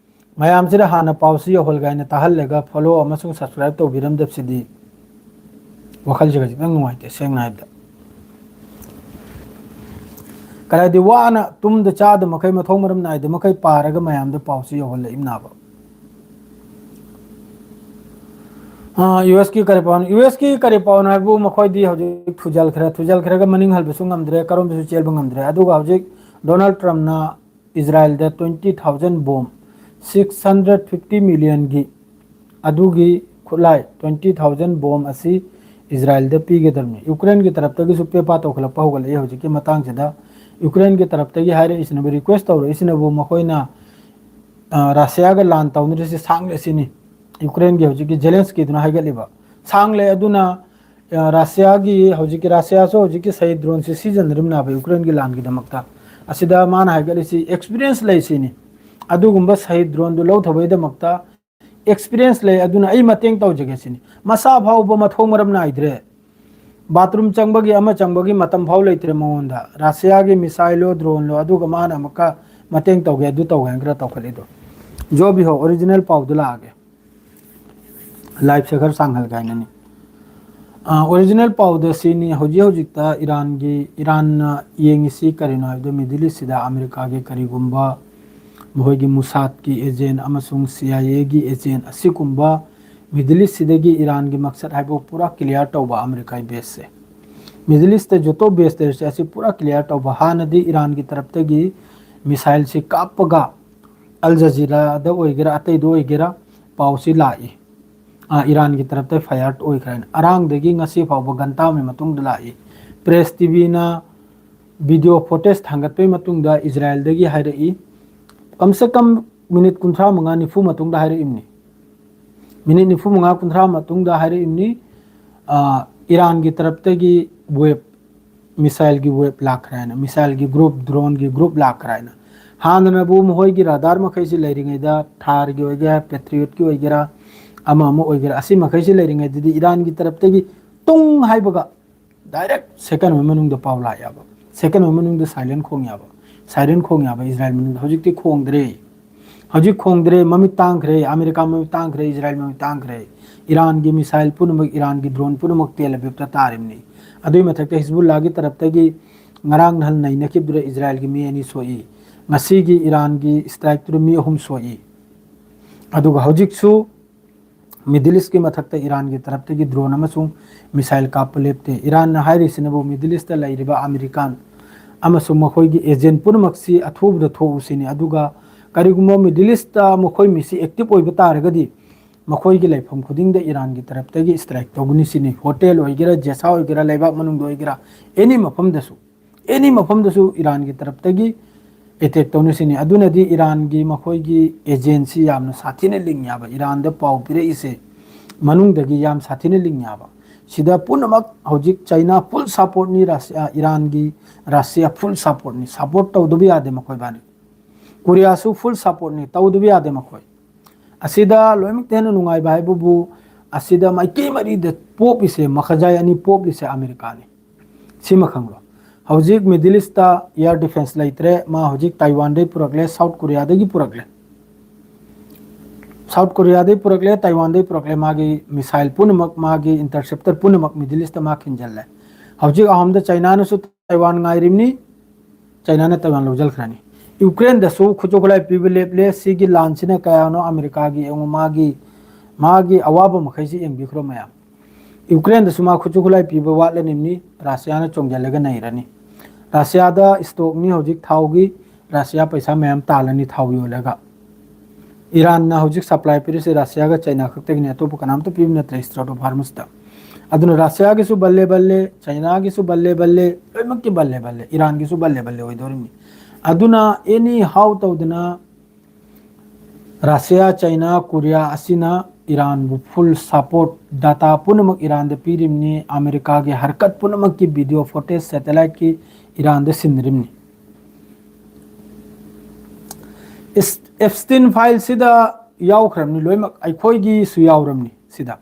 ꯃꯌꯥꯝꯁꯤꯗ ꯍꯥꯟꯅ ꯄꯥꯎꯁꯤ ꯌꯧꯍꯜꯒꯦ ꯍꯥꯏꯅ ꯇꯥꯍꯜꯂꯒ ꯐꯣꯂꯣ ꯑꯃꯁꯨꯡ ꯁꯕꯁꯀ꯭ꯔꯥꯏꯕ ꯇꯧꯕꯤꯔꯝꯗꯕꯁꯤꯗꯤ ꯋꯥꯈꯜꯁꯤꯒ ꯈꯤꯇꯪ ꯅꯨꯡꯉꯥꯏꯇꯦ, ꯁꯦꯡꯅ ꯍꯥꯏꯕꯗ꯫ ꯀꯗꯥꯏꯗꯤ ꯋꯥꯅ ꯇꯨꯝꯗ ꯆꯥꯗ ꯃꯈꯩ, ꯃꯊꯣꯡ ꯃꯔꯝ ꯅꯥꯏꯗ ꯃꯈꯩ ꯄꯥꯔꯒ ꯃꯌꯥꯝꯗ ꯄꯥꯎꯁꯤ ꯌꯧꯍꯜꯂꯛꯏꯕꯅꯥꯕ꯫ ꯌꯨ ꯑꯦꯁꯀꯤ ꯀꯔꯤ ꯄꯥꯎꯅꯣ? ꯌꯨ ꯑꯦꯁꯀꯤ ꯀꯔꯤ ꯄꯥꯎꯅꯣ ꯍꯥꯏꯕꯨ, ꯃꯈꯣꯏꯗꯤ ꯍꯧꯖꯤꯛ ꯊꯨꯖꯜꯈ꯭ꯔꯦ꯫ ꯊꯨꯖꯜꯈ꯭ꯔꯒ ꯃꯅꯤꯡ ꯍꯜꯕꯁꯨ ꯉꯝꯗ꯭ꯔꯦ, ꯀꯔꯣꯝꯗꯁꯨ ꯆꯦꯟꯕ ꯉꯝꯗ꯭ꯔꯦ꯫ ꯑꯗꯨꯒ ꯍꯧꯖꯤꯛ ꯗꯣꯅꯥꯜꯗ ꯇ꯭ꯔꯝꯞꯅ ꯏꯖꯔꯥꯏꯜꯗ twenty thousand bomb, six hundred fifty millionꯒꯤ ꯑꯗꯨꯒꯤ ꯈꯨꯠꯂꯥꯏ twenty thousand bomb ꯑꯁꯤ ꯏꯖꯔꯥꯏꯜꯗ ꯄꯤꯒꯗꯕꯅꯤ꯫ ꯌꯨꯀ꯭ꯔꯦꯟꯒꯤ ꯇꯔꯞꯇꯒꯤꯁꯨ ꯄꯦꯄꯥ ꯇꯧꯈꯠꯂꯛꯄ ꯍꯧꯒꯠꯂꯛꯏ ꯍꯧꯖꯤꯛꯀꯤ ꯃꯇꯥꯡꯁꯤꯗ꯫ ꯌꯨꯀ꯭ꯔꯦꯟꯒꯤ ꯇꯔꯞꯇꯒꯤ ꯍꯥꯏꯔꯛꯏꯁꯤꯅꯕꯨ, ꯔꯤꯀ꯭ꯋꯦꯁ ꯇꯧꯔꯛꯏꯁꯤꯅꯕꯨ, ꯃꯈꯣꯏꯅ, ꯑ, ꯔꯁꯤꯌꯥꯒ ꯂꯥꯟ ꯇꯧꯅꯔꯤꯁꯤ ꯁꯥꯡꯂꯦ ꯁꯤꯅꯤ꯫ ꯌꯨꯀ꯭ꯔꯦꯟꯒꯤ ꯍꯧꯖꯤꯛꯀꯤ ꯖꯦꯂꯦꯟꯁꯀꯤꯗꯨꯅ ꯍꯥꯏꯒꯠꯂꯤꯕ ꯁꯥꯡꯂꯦ꯫ ꯑꯗꯨꯅ, ꯑ, ꯔꯁꯤꯌꯥꯒꯤ ꯍꯧꯖꯤꯛꯀꯤ, ꯔꯁꯤꯌꯥꯁꯨ ꯍꯧꯖꯤꯛꯀꯤ ꯁꯍꯤꯗ ꯗ꯭ꯔꯣꯟꯁꯤ ꯁꯤꯖꯤꯟꯅꯔꯤꯕꯅꯦꯕ ꯌꯨꯀ꯭ꯔꯦꯟꯒꯤ ꯂꯥꯟꯒꯤꯗꯃꯛꯇ꯫ ꯑꯁꯤꯗ ꯃꯥꯅ ꯍꯥꯏꯒꯠꯂꯤꯁꯤ ꯑꯦꯛꯁꯄꯤꯔꯤꯌꯦꯟꯁ ꯂꯩ ꯁꯤꯅꯤ꯫ ꯑꯗꯨꯒꯨꯝꯕ ꯁꯍꯤꯗ ꯗ꯭ꯔꯣꯟꯗꯨ ꯂꯧꯊꯕꯩꯗꯃꯛꯇ ꯑꯦꯛꯁꯄꯤꯔꯤꯌꯦꯟꯁ ꯂꯩ, ꯑꯗꯨꯅ ꯑꯩ ꯃꯇꯦꯡ ꯇꯧꯖꯒꯦ ꯁꯤꯅꯤ꯫ ꯃꯁꯥ ꯐꯥꯎꯕ ꯃꯊꯣꯡ ꯃꯔꯝ ꯅꯥꯏꯗ꯭ꯔꯦ꯫ ꯕꯥꯊꯔꯨꯝ ꯆꯪꯕꯒꯤ, ꯑꯃ ꯆꯪꯕꯒꯤ ꯃꯇꯝ ꯐꯥꯎ ꯂꯩꯇ꯭ꯔꯦ ꯃꯉꯣꯟꯗ꯫ ꯔꯁꯤꯌꯥꯒꯤ ꯃꯤꯁꯥꯏꯜꯂꯣ ꯗ꯭ꯔꯣꯟꯂꯣ, ꯑꯗꯨꯒ ꯃꯥꯅ ꯑꯃꯨꯛꯀ ꯃꯇꯦꯡ ꯇꯧꯒꯦ, ꯑꯗꯨ ꯇꯧꯒꯦ ꯍꯥꯏꯅ ꯈꯔ ꯇꯧꯈꯠꯂꯤꯗꯣ꯫ ꯖꯣꯕꯤ ꯍꯣ, ꯑꯣꯔꯤꯖꯤꯅꯦꯜ ꯄꯥꯎꯗꯨ ꯂꯥꯛꯑꯒꯦ꯫ ꯂꯥꯏꯐꯁꯦ ꯈꯔ ꯁꯥꯡꯍꯜꯂꯒꯦ ꯍꯥꯏꯅꯅꯤ꯫ ꯑ, ꯑꯣꯔꯤꯖꯤꯅꯦꯜ ꯄꯥꯎꯗ ꯁꯤꯅꯤ꯫ ꯍꯧꯖꯤꯛ ꯍꯧꯖꯤꯛꯇ ꯏꯔꯥꯟꯒꯤ, ꯏꯔꯥꯟꯅ ꯌꯦꯡꯉꯤꯁꯤ ꯀꯔꯤꯅꯣ ꯍꯥꯏꯕꯗ, ꯃꯤꯗꯜ ꯏꯁꯁꯤꯗ ꯑꯃꯦꯔꯤꯀꯥꯒꯤ ꯀꯔꯤꯒꯨꯝꯕ ꯃꯈꯣꯏꯒꯤ ꯃꯨꯁꯥꯗꯀꯤ ꯑꯦꯖꯦꯟ ꯑꯃꯁꯨꯡ ꯁꯤ ꯑꯥꯏ ꯑꯦꯒꯤ ꯑꯦꯖꯦꯟ ꯑꯁꯤꯒꯨꯝꯕ ꯃꯤꯗꯜ ꯏꯁꯁꯤꯗꯒꯤ ꯏꯔꯥꯟꯒꯤ ꯃꯛꯁꯠ ꯍꯥꯏꯕ ꯄꯨꯔꯥ ꯀ꯭ꯂꯤꯌꯥꯔ ꯇꯧꯕ ꯑꯃꯦꯔꯤꯀꯥꯒꯤ ꯕꯦꯁꯁꯦ꯫ ꯃꯤꯗꯜ ꯏꯁꯇ ꯖꯣꯇꯣ ꯕꯦꯁ ꯂꯩꯔꯤꯁꯦ ꯑꯁꯤ ꯄꯨꯔꯥ ꯀ꯭ꯂꯤꯌꯥꯔ ꯇꯧꯕ꯫ ꯍꯥꯟꯅꯗꯤ ꯏꯔꯥꯟꯒꯤ ꯇꯔꯞꯇꯒꯤ ꯃꯤꯁꯥꯏꯜꯁꯤ ꯀꯥꯞꯄꯒ ꯑꯜ ꯖꯖꯤꯔꯥꯗ ꯑꯣꯏꯒꯦꯔꯥ ꯑꯇꯩꯗ ꯑꯣꯏꯒꯦꯔꯥ ꯄꯥꯎꯁꯤ ꯂꯥꯛꯏ꯫ ꯑ, ꯏꯔꯥꯟꯒꯤ ꯇꯔꯞꯇ ꯐꯥꯏꯌꯥꯔ ꯑꯣꯏꯈ꯭ꯔꯦꯅ꯫ ꯑꯔꯥꯡꯗꯒꯤ ꯉꯁꯤ ꯐꯥꯎꯕ ꯘꯟꯇꯥ ꯑꯃꯒꯤ ꯃꯇꯨꯡꯗ ꯂꯥꯛꯏ꯫ ꯄ꯭ꯔꯦꯁ ꯇꯤ ꯚꯤꯅ ꯚꯤꯗꯤꯑꯣ ꯐꯨꯇꯦꯖ ꯊꯥꯡꯒꯠꯄꯒꯤ ꯃꯇꯨꯡꯗ ꯏꯖꯔꯥꯏꯜꯗꯒꯤ ꯍꯥꯏꯔꯛꯏ, ꯀꯝ ꯁꯦ ꯀꯝ ꯃꯤꯅꯤꯠ ꯀꯨꯟꯊ꯭ꯔꯥ ꯃꯉꯥ ꯅꯤꯐꯨ ꯃꯇꯨꯡꯗ ꯍꯥꯏꯔꯛꯏꯕꯅꯤ꯫ ꯃꯤꯅꯤꯠ ꯅꯤꯐꯨ ꯃꯉꯥ ꯀꯨꯟꯊ꯭ꯔꯥ ꯃꯇꯨꯡꯗ ꯍꯥꯏꯔꯛꯏꯕꯅꯤ꯫ ꯏꯔꯥꯟꯒꯤ ꯇꯔꯞꯇꯒꯤ ꯋꯦꯕ, ꯃꯤꯁꯥꯏꯜꯒꯤ ꯋꯦꯕ ꯂꯥꯛꯈ꯭ꯔꯦ ꯍꯥꯏꯅ, ꯃꯤꯁꯥꯏꯜꯒꯤ ꯒ꯭ꯔꯨꯞ, ꯗ꯭ꯔꯣꯟꯒꯤ ꯒ꯭ꯔꯨꯞ ꯂꯥꯛꯈ꯭ꯔꯦ ꯍꯥꯏꯅ꯫ ꯍꯥꯟꯅꯅꯕꯨ ꯃꯈꯣꯏꯒꯤ ꯔꯥꯗꯥꯔ ꯃꯈꯩꯁꯤ ꯂꯩꯔꯤꯉꯩꯗ, ꯊꯥꯔꯒꯤ ꯑꯣꯏꯒꯦꯔꯥ, ꯄꯦꯇ꯭ꯔꯤꯌꯣꯠꯀꯤ ꯑꯣꯏꯒꯦꯔꯥ, ꯑꯃ ꯑꯃ ꯑꯣꯏꯒꯦꯔꯥ, ꯑꯁꯤ ꯃꯈꯩꯁꯤ ꯂꯩꯔꯤꯉꯩꯗꯗꯤ ꯏꯔꯥꯟꯒꯤ ꯇꯔꯞꯇꯒꯤ ꯇꯨꯡ ꯍꯥꯏꯕꯒ ꯗꯥꯏꯔꯦꯛ ꯁꯦꯀꯟ ꯑꯃꯒꯤ ꯃꯅꯨꯡꯗ ꯄꯥꯎ ꯂꯥꯛ ꯌꯥꯕ, ꯁꯦꯀꯟ ꯑꯃꯒꯤ ꯃꯅꯨꯡꯗ ꯁꯥꯏꯔꯦꯟ ꯈꯣꯡ ꯌꯥꯕ, ꯁꯥꯏꯔꯦꯟ ꯈꯣꯡ ꯌꯥꯕ ꯏꯖꯔꯥꯏꯜ ꯃꯅꯨꯡꯗ꯫ ꯍꯧꯖꯤꯛꯇꯤ ꯈꯣꯡꯗ꯭ꯔꯦ꯫ ꯍꯧꯖꯤꯛ ꯈꯣꯡꯗ꯭ꯔꯦ, ꯃꯃꯤꯠ ꯇꯥꯡꯈ꯭ꯔꯦ, ꯑꯃꯦꯔꯤꯀꯥ ꯃꯃꯤꯠ ꯇꯥꯡꯈ꯭ꯔꯦ, ꯏꯖꯔꯥꯏꯜ ꯃꯃꯤꯠ ꯇꯥꯡꯈ꯭ꯔꯦ꯫ ꯏꯔꯥꯟꯒꯤ ꯃꯤꯁꯥꯏꯜ ꯄꯨꯝꯅꯃꯛ, ꯏꯔꯥꯟꯒꯤ ꯗ꯭ꯔꯣꯟ ꯄꯨꯝꯅꯃꯛ ꯇꯦꯜ ꯑꯕꯤꯕꯇ ꯇꯥꯔꯤꯕꯅꯤ꯫ ꯑꯗꯨꯒꯤ ꯃꯊꯛꯇ ꯍꯤꯖꯕꯨꯜꯂꯥꯒꯤ ꯇꯔꯞꯇꯒꯤ ꯉꯔꯥꯡ ꯅꯍꯥꯟ ꯅꯩꯅꯈꯤꯕꯗꯨꯗ ꯏꯖꯔꯥꯏꯜꯒꯤ ꯃꯤ ꯑꯅꯤ ꯁꯣꯛꯏ꯫ ꯉꯁꯤꯒꯤ ꯏꯔꯥꯟꯒꯤ ꯁ꯭ꯇ꯭ꯔꯥꯏꯛꯇꯨꯗ ꯃꯤ ꯑꯍꯨꯝ ꯁꯣꯛꯏ꯫ ꯑꯗꯨꯒ ꯍꯧꯖꯤꯛꯁꯨ ꯃꯤꯗꯜ ꯏꯁꯀꯤ ꯃꯊꯛꯇ ꯏꯔꯥꯟꯒꯤ ꯇꯔꯞꯇꯒꯤ ꯗ꯭ꯔꯣꯟ ꯑꯃꯁꯨꯡ ꯃꯤꯁꯥꯏꯜ ꯀꯥꯞꯄ ꯂꯦꯞꯇꯦ꯫ ꯏꯔꯥꯟꯅ ꯍꯥꯏꯔꯤꯁꯤꯅꯕꯨ ꯃꯤꯗꯜ ꯏꯁꯇ ꯂꯩꯔꯤꯕ ꯑꯃꯦꯔꯤꯀꯥꯟ ꯑꯃꯁꯨꯡ ꯃꯈꯣꯏꯒꯤ ꯑꯦꯖꯦꯟ ꯄꯨꯝꯅꯃꯛꯁꯤ ꯑꯊꯨꯕꯗ ꯊꯣꯛꯎꯁꯤꯅꯤ꯫ ꯑꯗꯨꯒ ꯀꯔꯤꯒꯨꯝꯕ ꯃꯤꯗꯜ ꯏꯁꯇ ꯃꯈꯣꯏ ꯃꯤꯁꯤ ꯑꯦꯛꯇꯤꯚ ꯑꯣꯏꯕ ꯇꯥꯔꯒꯗꯤ ꯃꯈꯣꯏꯒꯤ ꯂꯩꯐꯝ ꯈꯨꯗꯤꯡꯗ ꯏꯔꯥꯟꯒꯤ ꯇꯔꯞꯇꯒꯤ ꯁ꯭ꯇ꯭ꯔꯥꯏꯛ ꯇꯧꯒꯅꯤ ꯁꯤꯅꯤ꯫ ꯍꯣꯇꯦꯜ ꯑꯣꯏꯒꯦꯔꯥ, ꯖꯦꯁꯥ ꯑꯣꯏꯒꯦꯔꯥ, ꯂꯩꯕꯥꯛ ꯃꯅꯨꯡꯗ ꯑꯣꯏꯒꯦꯔꯥ, ꯑꯦꯅꯤ ꯃꯐꯝꯗꯁꯨ, ꯑꯦꯅꯤ ꯃꯐꯝꯗꯁꯨ ꯏꯔꯥꯟꯒꯤ ꯇꯔꯞꯇꯒꯤ ꯑꯦꯇꯦꯛ ꯇꯧꯅꯁꯤꯅꯤ꯫ ꯑꯗꯨꯅꯗꯤ ꯏꯔꯥꯟꯒꯤ ꯃꯈꯣꯏꯒꯤ ꯑꯦꯖꯦꯟꯁꯤ ꯌꯥꯝꯅ ꯁꯥꯊꯤꯅ ꯂꯤꯡꯉꯦ ꯍꯥꯏꯕ꯫ ꯏꯔꯥꯟꯗ ꯄꯥꯎ ꯄꯤꯔꯛꯏꯁꯦ ꯃꯅꯨꯡꯗꯒꯤ ꯌꯥꯝ ꯁꯥꯊꯤꯅ ꯂꯤꯡꯉꯦ ꯍꯥꯏꯕ꯫ ꯁꯤꯗ ꯄꯨꯝꯅꯃꯛ ꯍꯧꯖꯤꯛ ꯆꯩꯅꯥ ꯐꯨꯜ ꯁꯞꯄꯣꯔꯠꯅꯤ, ꯔꯁꯤꯌꯥ, ꯏꯔꯥꯟꯒꯤ, ꯔꯁꯤꯌꯥ ꯐꯨꯜ ꯁꯞꯄꯣꯔꯠꯅꯤ꯫ ꯁꯞꯄꯣꯔꯠ ꯇꯧꯗꯕ ꯌꯥꯗꯦ ꯃꯈꯣꯏ ꯏꯕꯥꯅꯤ꯫ ꯀꯣꯔꯤꯌꯥꯁꯨ ꯐꯨꯜ ꯁꯞꯄꯣꯔꯠꯅꯤ, ꯇꯧꯗꯕ ꯌꯥꯗꯦ ꯃꯈꯣꯏ꯫ ꯑꯁꯤꯗ ꯂꯣꯏꯅꯃꯛꯇ ꯍꯦꯟꯅ ꯅꯨꯡꯉꯥꯏꯕ ꯍꯥꯏꯕꯕꯨ ꯑꯁꯤꯗ ꯃꯥꯏꯀꯩ ꯃꯔꯤꯗ ꯄꯣꯞꯂꯤꯁꯦ, ꯃꯈꯖꯥꯏ ꯑꯅꯤ ꯄꯣꯞꯂꯤꯁꯦ ꯑꯃꯦꯔꯤꯀꯥꯅꯤ꯫ ꯁꯤꯃ ꯈꯪꯂꯣ꯫ ꯍꯧꯖꯤꯛ ꯃꯤꯗꯜ ꯏꯁꯇ ꯑꯦꯌꯔ ꯗꯤꯐꯦꯟꯁ ꯂꯩꯇ꯭ꯔꯦ꯫ ꯃꯥ ꯍꯧꯖꯤꯛ ꯇꯥꯏꯋꯥꯟꯗꯩ ꯄꯨꯔꯛꯂꯦ, ꯁꯥꯎꯠ ꯀꯣꯔꯤꯌꯥꯗꯒꯤ ꯄꯨꯔꯛꯂꯦ꯫ ꯁꯥꯎꯠ ꯀꯣꯔꯤꯌꯥꯗꯩ ꯄꯨꯔꯛꯂꯦ, ꯇꯥꯏꯋꯥꯟꯗꯩ ꯄꯨꯔꯛꯂꯦ꯫ ꯃꯥꯒꯤ ꯃꯤꯁꯥꯏꯜ ꯄꯨꯝꯅꯃꯛ, ꯃꯥꯒꯤ ꯏꯟꯇꯔꯁꯦꯞꯇꯔ ꯄꯨꯝꯅꯃꯛ ꯃꯤꯗꯜ ꯏꯁꯇ ꯃꯥ ꯈꯤꯟꯖꯜꯂꯦ꯫ ꯍꯧꯖꯤꯛ ꯑꯍꯨꯝꯗ ꯆꯩꯅꯥꯅꯁꯨ ꯇꯥꯏꯋꯥꯟ ꯉꯥꯏꯔꯤꯕꯅꯤ, ꯆꯩꯅꯥꯅ ꯇꯥꯏꯋꯥꯟ ꯂꯧꯁꯤꯟꯈ꯭ꯔꯅꯤ꯫ ꯌꯨꯀ꯭ꯔꯦꯟꯗꯁꯨ ꯈꯨꯠꯁꯨ ꯈꯨꯠꯂꯥꯏ ꯄꯤꯕ ꯂꯦꯞꯂꯦ꯫ ꯁꯤꯒꯤ ꯂꯥꯟꯁꯤꯅ ꯀꯌꯥꯅꯣ ꯑꯃꯦꯔꯤꯀꯥꯒꯤ ꯌꯦꯡꯉꯨ, ꯃꯥꯒꯤ, ꯃꯥꯒꯤ ꯑꯋꯥꯕ ꯃꯈꯩꯁꯤ ꯌꯦꯡꯕꯤꯈ꯭ꯔꯣ ꯃꯌꯥꯝ꯫ ꯌꯨꯀ꯭ꯔꯦꯟꯗꯁꯨ ꯃꯥ ꯈꯨꯠꯁꯨ ꯈꯨꯠꯂꯥꯏ ꯄꯤꯕ ꯋꯥꯠꯂꯅꯤꯕꯅꯤ, ꯔꯁꯤꯌꯥꯅ ꯆꯣꯡꯁꯤꯜꯂꯒ ꯅꯩꯔꯅꯤ꯫ ꯔꯁꯤꯌꯥꯗ ꯏꯁꯇꯣꯛꯅꯤ ꯍꯧꯖꯤꯛ ꯊꯥꯎꯒꯤ, ꯔꯁꯤꯌꯥ ꯄꯩꯁꯥ ꯃꯌꯥꯝ ꯇꯥꯜꯂꯅꯤ ꯊꯥꯎ ꯌꯣꯜꯂꯒ꯫ ꯏꯔꯥꯟꯅ ꯍꯧꯖꯤꯛ ꯁꯄ꯭ꯂꯥꯏ ꯄꯤꯔꯤꯁꯦ ꯔꯁꯤꯌꯥꯒ ꯆꯩꯅꯥ ꯈꯛꯇꯒꯤꯅꯤ, ꯑꯇꯣꯞꯄ ꯀꯅꯥꯝꯇ ꯄꯤꯕ ꯅꯠꯇ꯭ꯔꯦ ꯏꯁꯇ꯭ꯔꯣꯠ ꯑꯣꯐ ꯍꯥꯔꯃꯨꯁꯇ꯫ ꯑꯗꯨꯅ ꯔꯁꯤꯌꯥꯒꯤꯁꯨ ꯕꯜꯂꯦ ꯕꯜꯂꯦ, ꯆꯩꯅꯥꯒꯤꯁꯨ ꯕꯜꯂꯦ ꯕꯜꯂꯦ, ꯂꯣꯏꯅꯃꯛꯀꯤ ꯕꯜꯂꯦ ꯕꯜꯂꯦ, ꯏꯔꯥꯟꯒꯤꯁꯨ ꯕꯜꯂꯦ ꯕꯜꯂꯦ ꯑꯣꯏꯗꯧꯔꯤꯕꯅꯤ꯫ ꯑꯗꯨꯅ ꯑꯦꯅꯤ ꯍꯥꯎ ꯇꯧꯗꯅ ꯔꯁꯤꯌꯥ, ꯆꯥꯏꯅꯥ, ꯀꯣꯔꯤꯌꯥ ꯑꯁꯤꯅ ꯏꯔꯥꯟꯕꯨ full support, data ꯄꯨꯝꯅꯃꯛ ꯏꯔꯥꯟꯗ ꯄꯤꯔꯤꯕꯅꯤ꯫ ꯑꯃꯦꯔꯤꯀꯥꯒꯤ ꯍꯔꯀꯠ ꯄꯨꯝꯅꯃꯛꯀꯤ video footage, satelliteꯀꯤ ꯏꯔꯥꯟꯗ ꯁꯤꯟꯅꯔꯤꯕꯅꯤ꯫ ꯏꯁ-, Epstein fileꯁꯤꯗ ꯌꯥꯎꯈ꯭ꯔꯕꯅꯤ ꯂꯣꯏꯅꯃꯛ, ꯑꯩꯈꯣꯏꯒꯤꯁꯨ ꯌꯥꯎꯔꯕꯅꯤ ꯁꯤꯗ,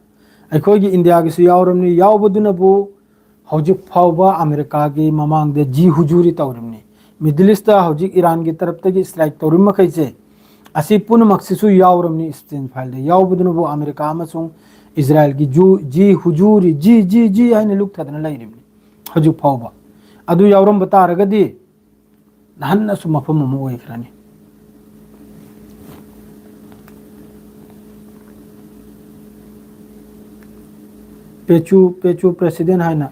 ꯑꯩꯈꯣꯏꯒꯤ ꯏꯟꯗꯤꯌꯥꯒꯤꯁꯨ ꯌꯥꯎꯔꯕꯅꯤ꯫ ꯌꯥꯎꯕꯗꯨꯅꯕꯨ ꯍꯧꯖꯤꯛ ꯐꯥꯎꯕ ꯑꯃꯦꯔꯤꯀꯥꯒꯤ ꯃꯃꯥꯡꯗ ꯖꯤ ꯍꯨꯖꯨꯔꯤ ꯇꯧꯔꯤꯕꯅꯤ꯫ Middle Eastꯇ ꯍꯧꯖꯤꯛ ꯏꯔꯥꯟꯒꯤ ꯇꯔꯞꯇꯒꯤ strike ꯇꯧꯔꯤꯕ ꯃꯈꯩꯁꯦ, ꯑꯁꯤ ꯄꯨꯝꯅꯃꯛꯁꯤꯁꯨ ꯌꯥꯎꯔꯕꯅꯤ Epstein fileꯗ꯫ ꯌꯥꯎꯕꯗꯨꯅꯕꯨ ꯑꯃꯦꯔꯤꯀꯥ ꯑꯃꯁꯨꯡ ꯏꯖꯔꯥꯏꯜꯒꯤ ꯖꯨ-, ꯖꯤ ꯍꯨꯖꯨꯔꯤ, ꯖꯤ, ꯖꯤ, ꯖꯤ ꯍꯥꯏꯅ ꯂꯨꯞꯊꯗꯅ ꯂꯩꯔꯤꯕꯅꯤ ꯍꯧꯖꯤꯛ ꯐꯥꯎꯕ꯫ ꯑꯗꯨ ꯌꯥꯎꯔꯝꯕ ꯇꯥꯔꯒꯗꯤ ꯅꯍꯥꯟꯅꯁꯨ ꯃꯐꯝ ꯑꯃ ꯑꯣꯏꯈ꯭ꯔꯅꯤ꯫ ꯄꯦꯆꯨ, ꯄꯦꯆꯨ president ꯍꯥꯏꯅ,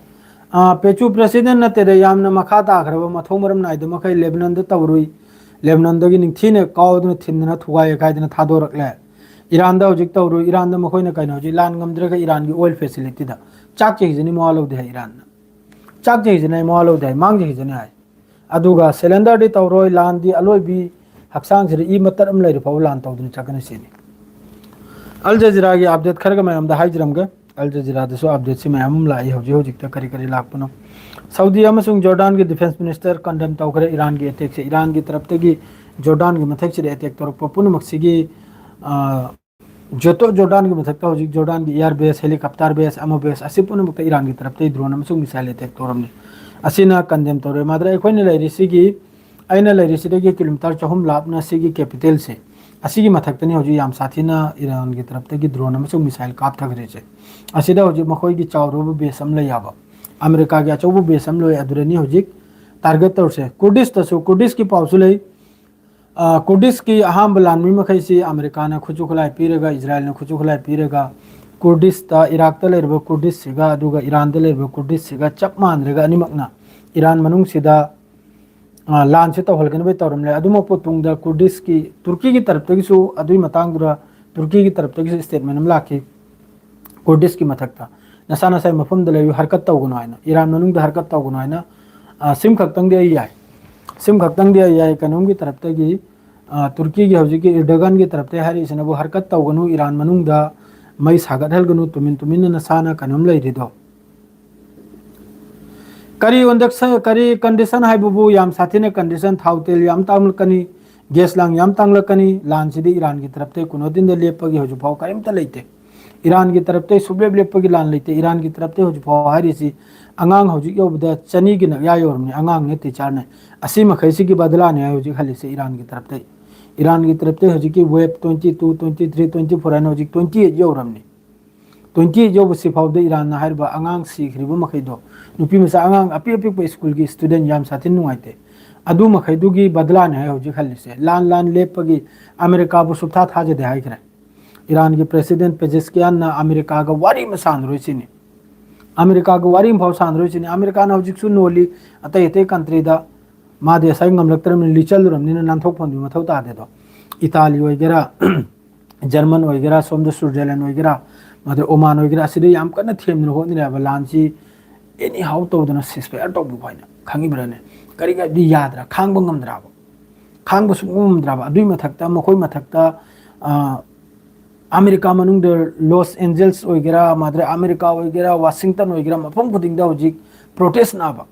ꯑꯥ, ꯄꯦꯆꯨ president ꯅꯠꯇꯦꯗ, ꯌꯥꯝꯅ ꯃꯈꯥ ꯇꯥꯈ꯭ꯔꯕ, ꯃꯊꯧ ꯃꯔꯝ ꯅꯥꯏꯗꯕ ꯃꯈꯩ ꯂꯦꯕꯅꯟꯗ ꯇꯧꯔꯨꯏ꯫ ꯂꯦꯕꯅꯟꯗꯒꯤ ꯅꯤꯡꯊꯤꯅ ꯀꯥꯎꯗꯨꯅ, ꯊꯤꯟꯗꯅ, ꯊꯨꯒꯥꯏ ꯌꯩꯈꯥꯏꯗꯅ ꯊꯥꯗꯣꯔꯛꯂꯦ꯫ ꯏꯔꯥꯟꯗ ꯍꯧꯖꯤꯛ ꯇꯧꯔꯨꯏ꯫ ꯏꯔꯥꯟꯗ ꯃꯈꯣꯏꯅ ꯀꯩꯅꯣ, ꯍꯧꯖꯤꯛ ꯂꯥꯟ ꯉꯝꯗ꯭ꯔꯒ ꯏꯔꯥꯟꯒꯤ oil facilityꯗ ꯆꯥꯛ ꯆꯍꯤꯖꯅꯤ ꯃꯋꯥ ꯂꯧꯗꯦ ꯍꯥꯏ ꯏꯔꯥꯟꯅ꯫ ꯆꯥꯛ ꯆꯍꯤꯖꯅꯤ ꯍꯥꯏ, ꯃꯋꯥ ꯂꯧꯗꯦ ꯍꯥꯏ, ꯃꯥꯡ ꯆꯍꯤꯖꯅꯤ ꯍꯥꯏ꯫ ꯑꯗꯨꯒ surrenderꯗꯤ ꯇꯧꯔꯣꯏ, ꯂꯥꯟꯗꯤ ꯑꯂꯣꯏꯕꯤ, ꯍꯛꯆꯥꯡꯁꯤꯗ ꯏ ꯃꯇꯠ ꯑꯃ ꯂꯩꯔꯤ ꯐꯥꯎꯕ ꯂꯥꯟ ꯇꯧꯗꯨꯅ ꯆꯠꯀꯅꯤ ꯁꯤꯅꯤ꯫ ꯑꯜ ꯖꯖꯤꯔꯥꯒꯤ update ꯈꯔꯒ ꯃꯌꯥꯝꯗ ꯍꯥꯏꯖꯔꯝꯒꯦ꯫ ꯑꯜ ꯖꯖꯤꯔꯥꯗꯁꯨ updateꯁꯤ ꯃꯌꯥꯝ ꯑꯃ ꯂꯥꯛꯏ ꯍꯧꯖꯤꯛ ꯍꯧꯖꯤꯛꯇ ꯀꯔꯤ ꯀꯔꯤ ꯂꯥꯛꯄꯅꯣ꯫ ꯁꯥꯎꯗꯤ ꯑꯃꯁꯨꯡ ꯖꯣꯔꯗꯥꯟꯒꯤ defence minister condemn ꯇꯧꯈ꯭ꯔꯦ ꯏꯔꯥꯟꯒꯤ attackꯁꯦ꯫ ꯏꯔꯥꯟꯒꯤ ꯇꯔꯞꯇꯒꯤ ꯖꯣꯔꯗꯥꯟꯒꯤ ꯃꯊꯛꯁꯤꯗ attack ꯇꯧꯔꯛꯄ ꯄꯨꯝꯅꯃꯛꯁꯤꯒꯤ, ꯑ, ꯖꯣꯇꯣ ꯖꯣꯔꯗꯥꯟꯒꯤ ꯃꯊꯛꯇ ꯍꯧꯖꯤꯛ ꯖꯣꯔꯗꯥꯟꯒꯤ air base, helicopter base, ꯑꯃ base ꯑꯁꯤ ꯄꯨꯝꯅꯃꯛꯇ ꯏꯔꯥꯟꯒꯤ ꯇꯔꯞꯇꯒꯤ drone ꯑꯃꯁꯨꯡ missile attack ꯇꯧꯔꯝꯃꯤ꯫ ꯑꯁꯤꯅ condemn ꯇꯧꯔꯦ꯫ ꯃꯥꯗ꯭ꯔ ꯑꯩꯈꯣꯏꯅ ꯂꯩꯔꯤꯁꯤꯒꯤ, ꯑꯩꯅ ꯂꯩꯔꯤꯁꯤꯗꯒꯤ kilometre ꯆꯍꯨꯝ ꯂꯥꯞꯅ ꯁꯤꯒꯤ capitalꯁꯦ, ꯑꯁꯤꯒꯤ ꯃꯊꯛꯇꯅꯤ ꯍꯧꯖꯤꯛ ꯌꯥꯝ ꯁꯥꯊꯤꯅ ꯏꯔꯥꯟꯒꯤ ꯇꯔꯞꯇꯒꯤ drone ꯑꯃꯁꯨꯡ missile ꯀꯥꯞꯊꯈ꯭ꯔꯤꯁꯦ꯫ ꯑꯁꯤꯗ ꯍꯧꯖꯤꯛ ꯃꯈꯣꯏꯒꯤ ꯆꯥꯎꯔꯕ base ꯑꯃ ꯂꯩ ꯌꯥꯕ, ꯑꯃꯦꯔꯤꯀꯥꯒꯤ ꯑꯆꯧꯕ base ꯑꯃ ꯂꯩ, ꯑꯗꯨꯗꯅꯤ ꯍꯧꯖꯤꯛ target ꯇꯧꯔꯤꯁꯦ꯫ ꯀꯨꯔꯗꯤꯁꯇꯁꯨ, ꯀꯨꯔꯗꯤꯁꯀꯤ ꯄꯥꯎꯁꯨ ꯂꯩ꯫ ꯑ, ꯀꯨꯔꯗꯤꯁꯀꯤ ꯑꯍꯥꯟꯕ ꯂꯥꯟꯃꯤ ꯃꯈꯩꯁꯤ ꯑꯃꯦꯔꯤꯀꯥꯅ ꯈꯨꯠꯁꯨ ꯈꯨꯠꯂꯥꯏ ꯄꯤꯔꯒ, ꯏꯖꯔꯥꯏꯜꯅ ꯈꯨꯠꯁꯨ ꯈꯨꯠꯂꯥꯏ ꯄꯤꯔꯒ, ꯀꯨꯔꯗꯤꯁꯇ, ꯏꯔꯥꯛꯇ ꯂꯩꯔꯤꯕ ꯀꯨꯔꯗꯤꯁꯁꯤꯒ ꯑꯗꯨꯒ ꯏꯔꯥꯟꯗ ꯂꯩꯔꯤꯕ ꯀꯨꯔꯗꯤꯁꯁꯤꯒ ꯆꯞ ꯃꯥꯟꯅꯔꯒ ꯑꯅꯤꯃꯛꯅ ꯏꯔꯥꯟ ꯃꯅꯨꯡꯁꯤꯗ, ꯑ, ꯂꯥꯟꯁꯤ ꯇꯧꯍꯟꯒꯅꯕ ꯇꯧꯔꯝꯂꯦ꯫ ꯑꯗꯨꯃꯛꯄꯨ ꯇꯨꯡꯗ ꯀꯨꯔꯗꯤꯁꯀꯤ, ꯇꯨꯔꯀꯤꯒꯤ ꯇꯔꯞꯇꯒꯤꯁꯨ ꯑꯗꯨꯒꯤ ꯃꯇꯥꯡꯗꯨꯗ ꯇꯨꯔꯀꯤꯒꯤ ꯇꯔꯞꯇꯒꯤꯁꯨ statement ꯑꯃ ꯂꯥꯛꯈꯤ꯫ ꯀꯨꯔꯗꯤꯁꯀꯤ ꯃꯊꯛꯇ ꯅꯁꯥ ꯅꯁꯥꯒꯤ ꯃꯐꯝꯗ ꯂꯩꯌꯨ, ꯍꯔꯀꯠ ꯇꯧꯒꯅꯨ ꯍꯥꯏꯅ, ꯏꯔꯥꯟ ꯃꯅꯨꯡꯗ ꯍꯔꯀꯠ ꯇꯧꯒꯅꯨ ꯍꯥꯏꯅ, ꯑ, ꯁꯤꯝ ꯈꯛꯇꯪꯗꯤ ꯑꯩ ꯌꯥꯏ, ꯁꯤꯝ ꯈꯛꯇꯪꯗꯤ ꯑꯩ ꯌꯥꯏ, ꯀꯩꯅꯣꯝꯒꯤ ꯇꯔꯞꯇꯒꯤ, ꯑ, ꯇꯨꯔꯀꯤꯒꯤ ꯍꯧꯖꯤꯛꯀꯤ ꯏꯔꯗꯣꯒꯥꯟꯒꯤ ꯇꯔꯞꯇꯒꯤ ꯍꯥꯏꯔꯛꯏꯁꯤꯅꯕꯨ ꯍꯔꯀꯠ ꯇꯧꯒꯅꯨ, ꯏꯔꯥꯟ ꯃꯅꯨꯡꯗ ꯃꯩ ꯁꯥꯒꯠꯍꯜꯒꯅꯨ, ꯇꯨꯃꯤꯟ ꯇꯨꯃꯤꯟꯅ ꯅꯁꯥꯅ ꯀꯩꯅꯣꯝ ꯂꯩꯔꯤꯗꯣ꯫ ꯀꯔꯤ ꯑꯣꯟꯗꯛꯁ-, ꯀꯔꯤ condition ꯍꯥꯏꯕꯕꯨ ꯌꯥꯝ ꯁꯥꯊꯤꯅ condition, ꯊꯥꯎ ꯇꯦꯜ ꯌꯥꯝ ꯇꯥꯡꯂꯛꯀꯅꯤ, gas ꯂꯥꯡ ꯌꯥꯝ ꯇꯥꯡꯂꯛꯀꯅꯤ, ꯂꯥꯟꯁꯤꯗꯤ ꯏꯔꯥꯟꯒꯤ ꯇꯔꯞꯇꯒꯤ ꯀꯨꯅꯣꯗꯤꯟꯗ ꯂꯦꯞꯄꯒꯤ ꯍꯧꯖꯤꯛꯐꯥꯎ ꯀꯔꯤꯝꯇ ꯂꯩꯇꯦ꯫ ꯏꯔꯥꯟꯒꯤ ꯇꯔꯞꯇꯒꯤ ꯁꯨꯡꯂꯦꯞ ꯂꯦꯞꯄꯒꯤ ꯂꯥꯟ ꯂꯩꯇꯦ꯫ ꯏꯔꯥꯟꯒꯤ ꯇꯔꯞꯇꯒꯤ ꯍꯧꯖꯤꯛꯐꯥꯎ ꯍꯥꯏꯔꯤꯁꯤ ꯑꯉꯥꯡ ꯍꯧꯖꯤꯛ ꯌꯧꯕꯗ ꯆꯅꯤꯒꯤ ꯅꯛꯌꯥ ꯌꯧꯔꯝꯅꯤ, ꯑꯉꯥꯡꯅꯦ, teacherꯅꯦ꯫ ꯑꯁꯤ ꯃꯈꯩꯁꯤꯒꯤ ꯕꯗꯂꯥꯅꯦ ꯍꯥꯏ ꯍꯧꯖꯤꯛ ꯍꯜꯂꯤꯁꯦ ꯏꯔꯥꯟꯒꯤ ꯇꯔꯞꯇꯒꯤ꯫ ꯏꯔꯥꯟꯒꯤ ꯇꯔꯞꯇꯒꯤ ꯍꯧꯖꯤꯛꯀꯤ wave twenty two, twenty three, twenty four ꯍꯥꯏꯅ ꯍꯧꯖꯤꯛ twenty eight ꯌꯧꯔꯝꯅꯤ꯫ Twenty eight ꯌꯧꯕꯁꯤ ꯐꯥꯎꯗ ꯏꯔꯥꯟꯅ ꯍꯥꯏꯔꯤꯕ ꯑꯉꯥꯡ ꯁꯤꯈ꯭ꯔꯤꯕ ꯃꯈꯩꯗꯣ, ꯅꯨꯄꯤ ꯃꯆꯥ ꯑꯉꯥꯡ ꯑꯄꯤꯛ ꯑꯄꯤꯛꯄ ꯁ꯭ꯀꯨꯜꯒꯤ student ꯌꯥꯝ ꯁꯥꯊꯤꯅ ꯅꯨꯡꯉꯥꯏꯇꯦ꯫ ꯑꯗꯨ ꯃꯈꯩꯗꯨꯒꯤ ꯕꯗꯂꯥꯅꯦ ꯍꯥꯏ ꯍꯧꯖꯤꯛ ꯍꯜꯂꯤꯁꯦ꯫ ꯂꯥꯟ, ꯂꯥꯟ ꯂꯦꯞꯄꯒꯤ ꯑꯃꯦꯔꯤꯀꯥꯕꯨ ꯁꯨꯞꯊꯥ ꯊꯥꯖꯗꯦ ꯍꯥꯏꯈ꯭ꯔꯦ꯫ ꯏꯔꯥꯟꯒꯤ president ꯄꯦꯖꯦꯁꯀꯤꯌꯥꯟꯅ ꯑꯃꯦꯔꯤꯀꯥꯒ ꯋꯥꯔꯤ ꯑꯃ ꯁꯥꯟꯅꯔꯣꯏ ꯁꯤꯅꯤ꯫ ꯑꯃꯦꯔꯤꯀꯥꯒ ꯋꯥꯔꯤ ꯑꯃꯐꯥꯎ ꯁꯥꯟꯅꯔꯣꯏ ꯁꯤꯅꯤ꯫ ꯑꯃꯦꯔꯤꯀꯥꯅ ꯍꯧꯖꯤꯛꯁꯨ ꯅꯣꯜꯂꯤ, ꯑꯇꯩ ꯑꯇꯩ countryꯗ꯫ ꯃꯥꯗꯤ ꯉꯁꯥꯏ ꯉꯝꯂꯛꯇ꯭ꯔꯕꯅꯤꯅ, ꯂꯤꯆꯜꯂꯨꯔꯕꯅꯤꯅ ꯅꯥꯟꯊꯣꯛꯐꯝꯗꯤ ꯃꯊꯧ ꯇꯥꯗꯦ꯫ ꯑꯗꯣ ꯏꯇꯥꯂꯤ ꯑꯣꯏꯒꯦꯔꯥ, ꯖꯔꯃꯟ ꯑꯣꯏꯒꯦꯔꯥ, ꯁꯣꯝꯗ ꯁ꯭ꯋꯤꯠꯖꯔꯂꯦꯟ ꯑꯣꯏꯒꯦꯔꯥ, ꯃꯗꯨ ꯑꯣꯃꯥꯟ ꯑꯣꯏꯒꯦꯔꯥ, ꯑꯁꯤꯗ ꯌꯥꯝ ꯀꯟꯅ ꯊꯦꯝꯗꯅ ꯍꯣꯠꯅꯔꯦꯕ ꯂꯥꯟꯁꯤ anyhow ꯇꯧꯗꯅ ceasefire ꯇꯧꯕꯤꯌꯨ ꯍꯥꯏꯅ꯫ ꯈꯪꯉꯤꯕ꯭ꯔꯅꯦ? ꯀꯔꯤꯒꯗꯤ ꯌꯥꯗ꯭ꯔꯥ? ꯈꯥꯡꯕ ꯉꯝꯗ꯭ꯔꯕ? ꯈꯥꯡꯕ ꯁꯨꯡꯉꯝ ꯉꯝꯗ꯭ꯔꯕ? ꯑꯗꯨꯏ ꯃꯊꯛꯇ, ꯃꯈꯣꯏ ꯃꯊꯛꯇ, ꯑ, ꯑꯃꯦꯔꯤꯀꯥ ꯃꯅꯨꯡꯗ ꯂꯣꯁ ꯑꯦꯟꯖꯦꯜꯁ ꯑꯣꯏꯒꯦꯔꯥ, ꯃꯗꯨꯗ ꯑꯃꯦꯔꯤꯀꯥ ꯑꯣꯏꯒꯦꯔꯥ, ꯋꯥꯁꯤꯡꯇꯟ ꯑꯣꯏꯒꯦꯔꯥ, ꯃꯐꯝ ꯈꯨꯗꯤꯡꯗ ꯍꯧꯖꯤꯛ protest ꯅꯥꯕ꯫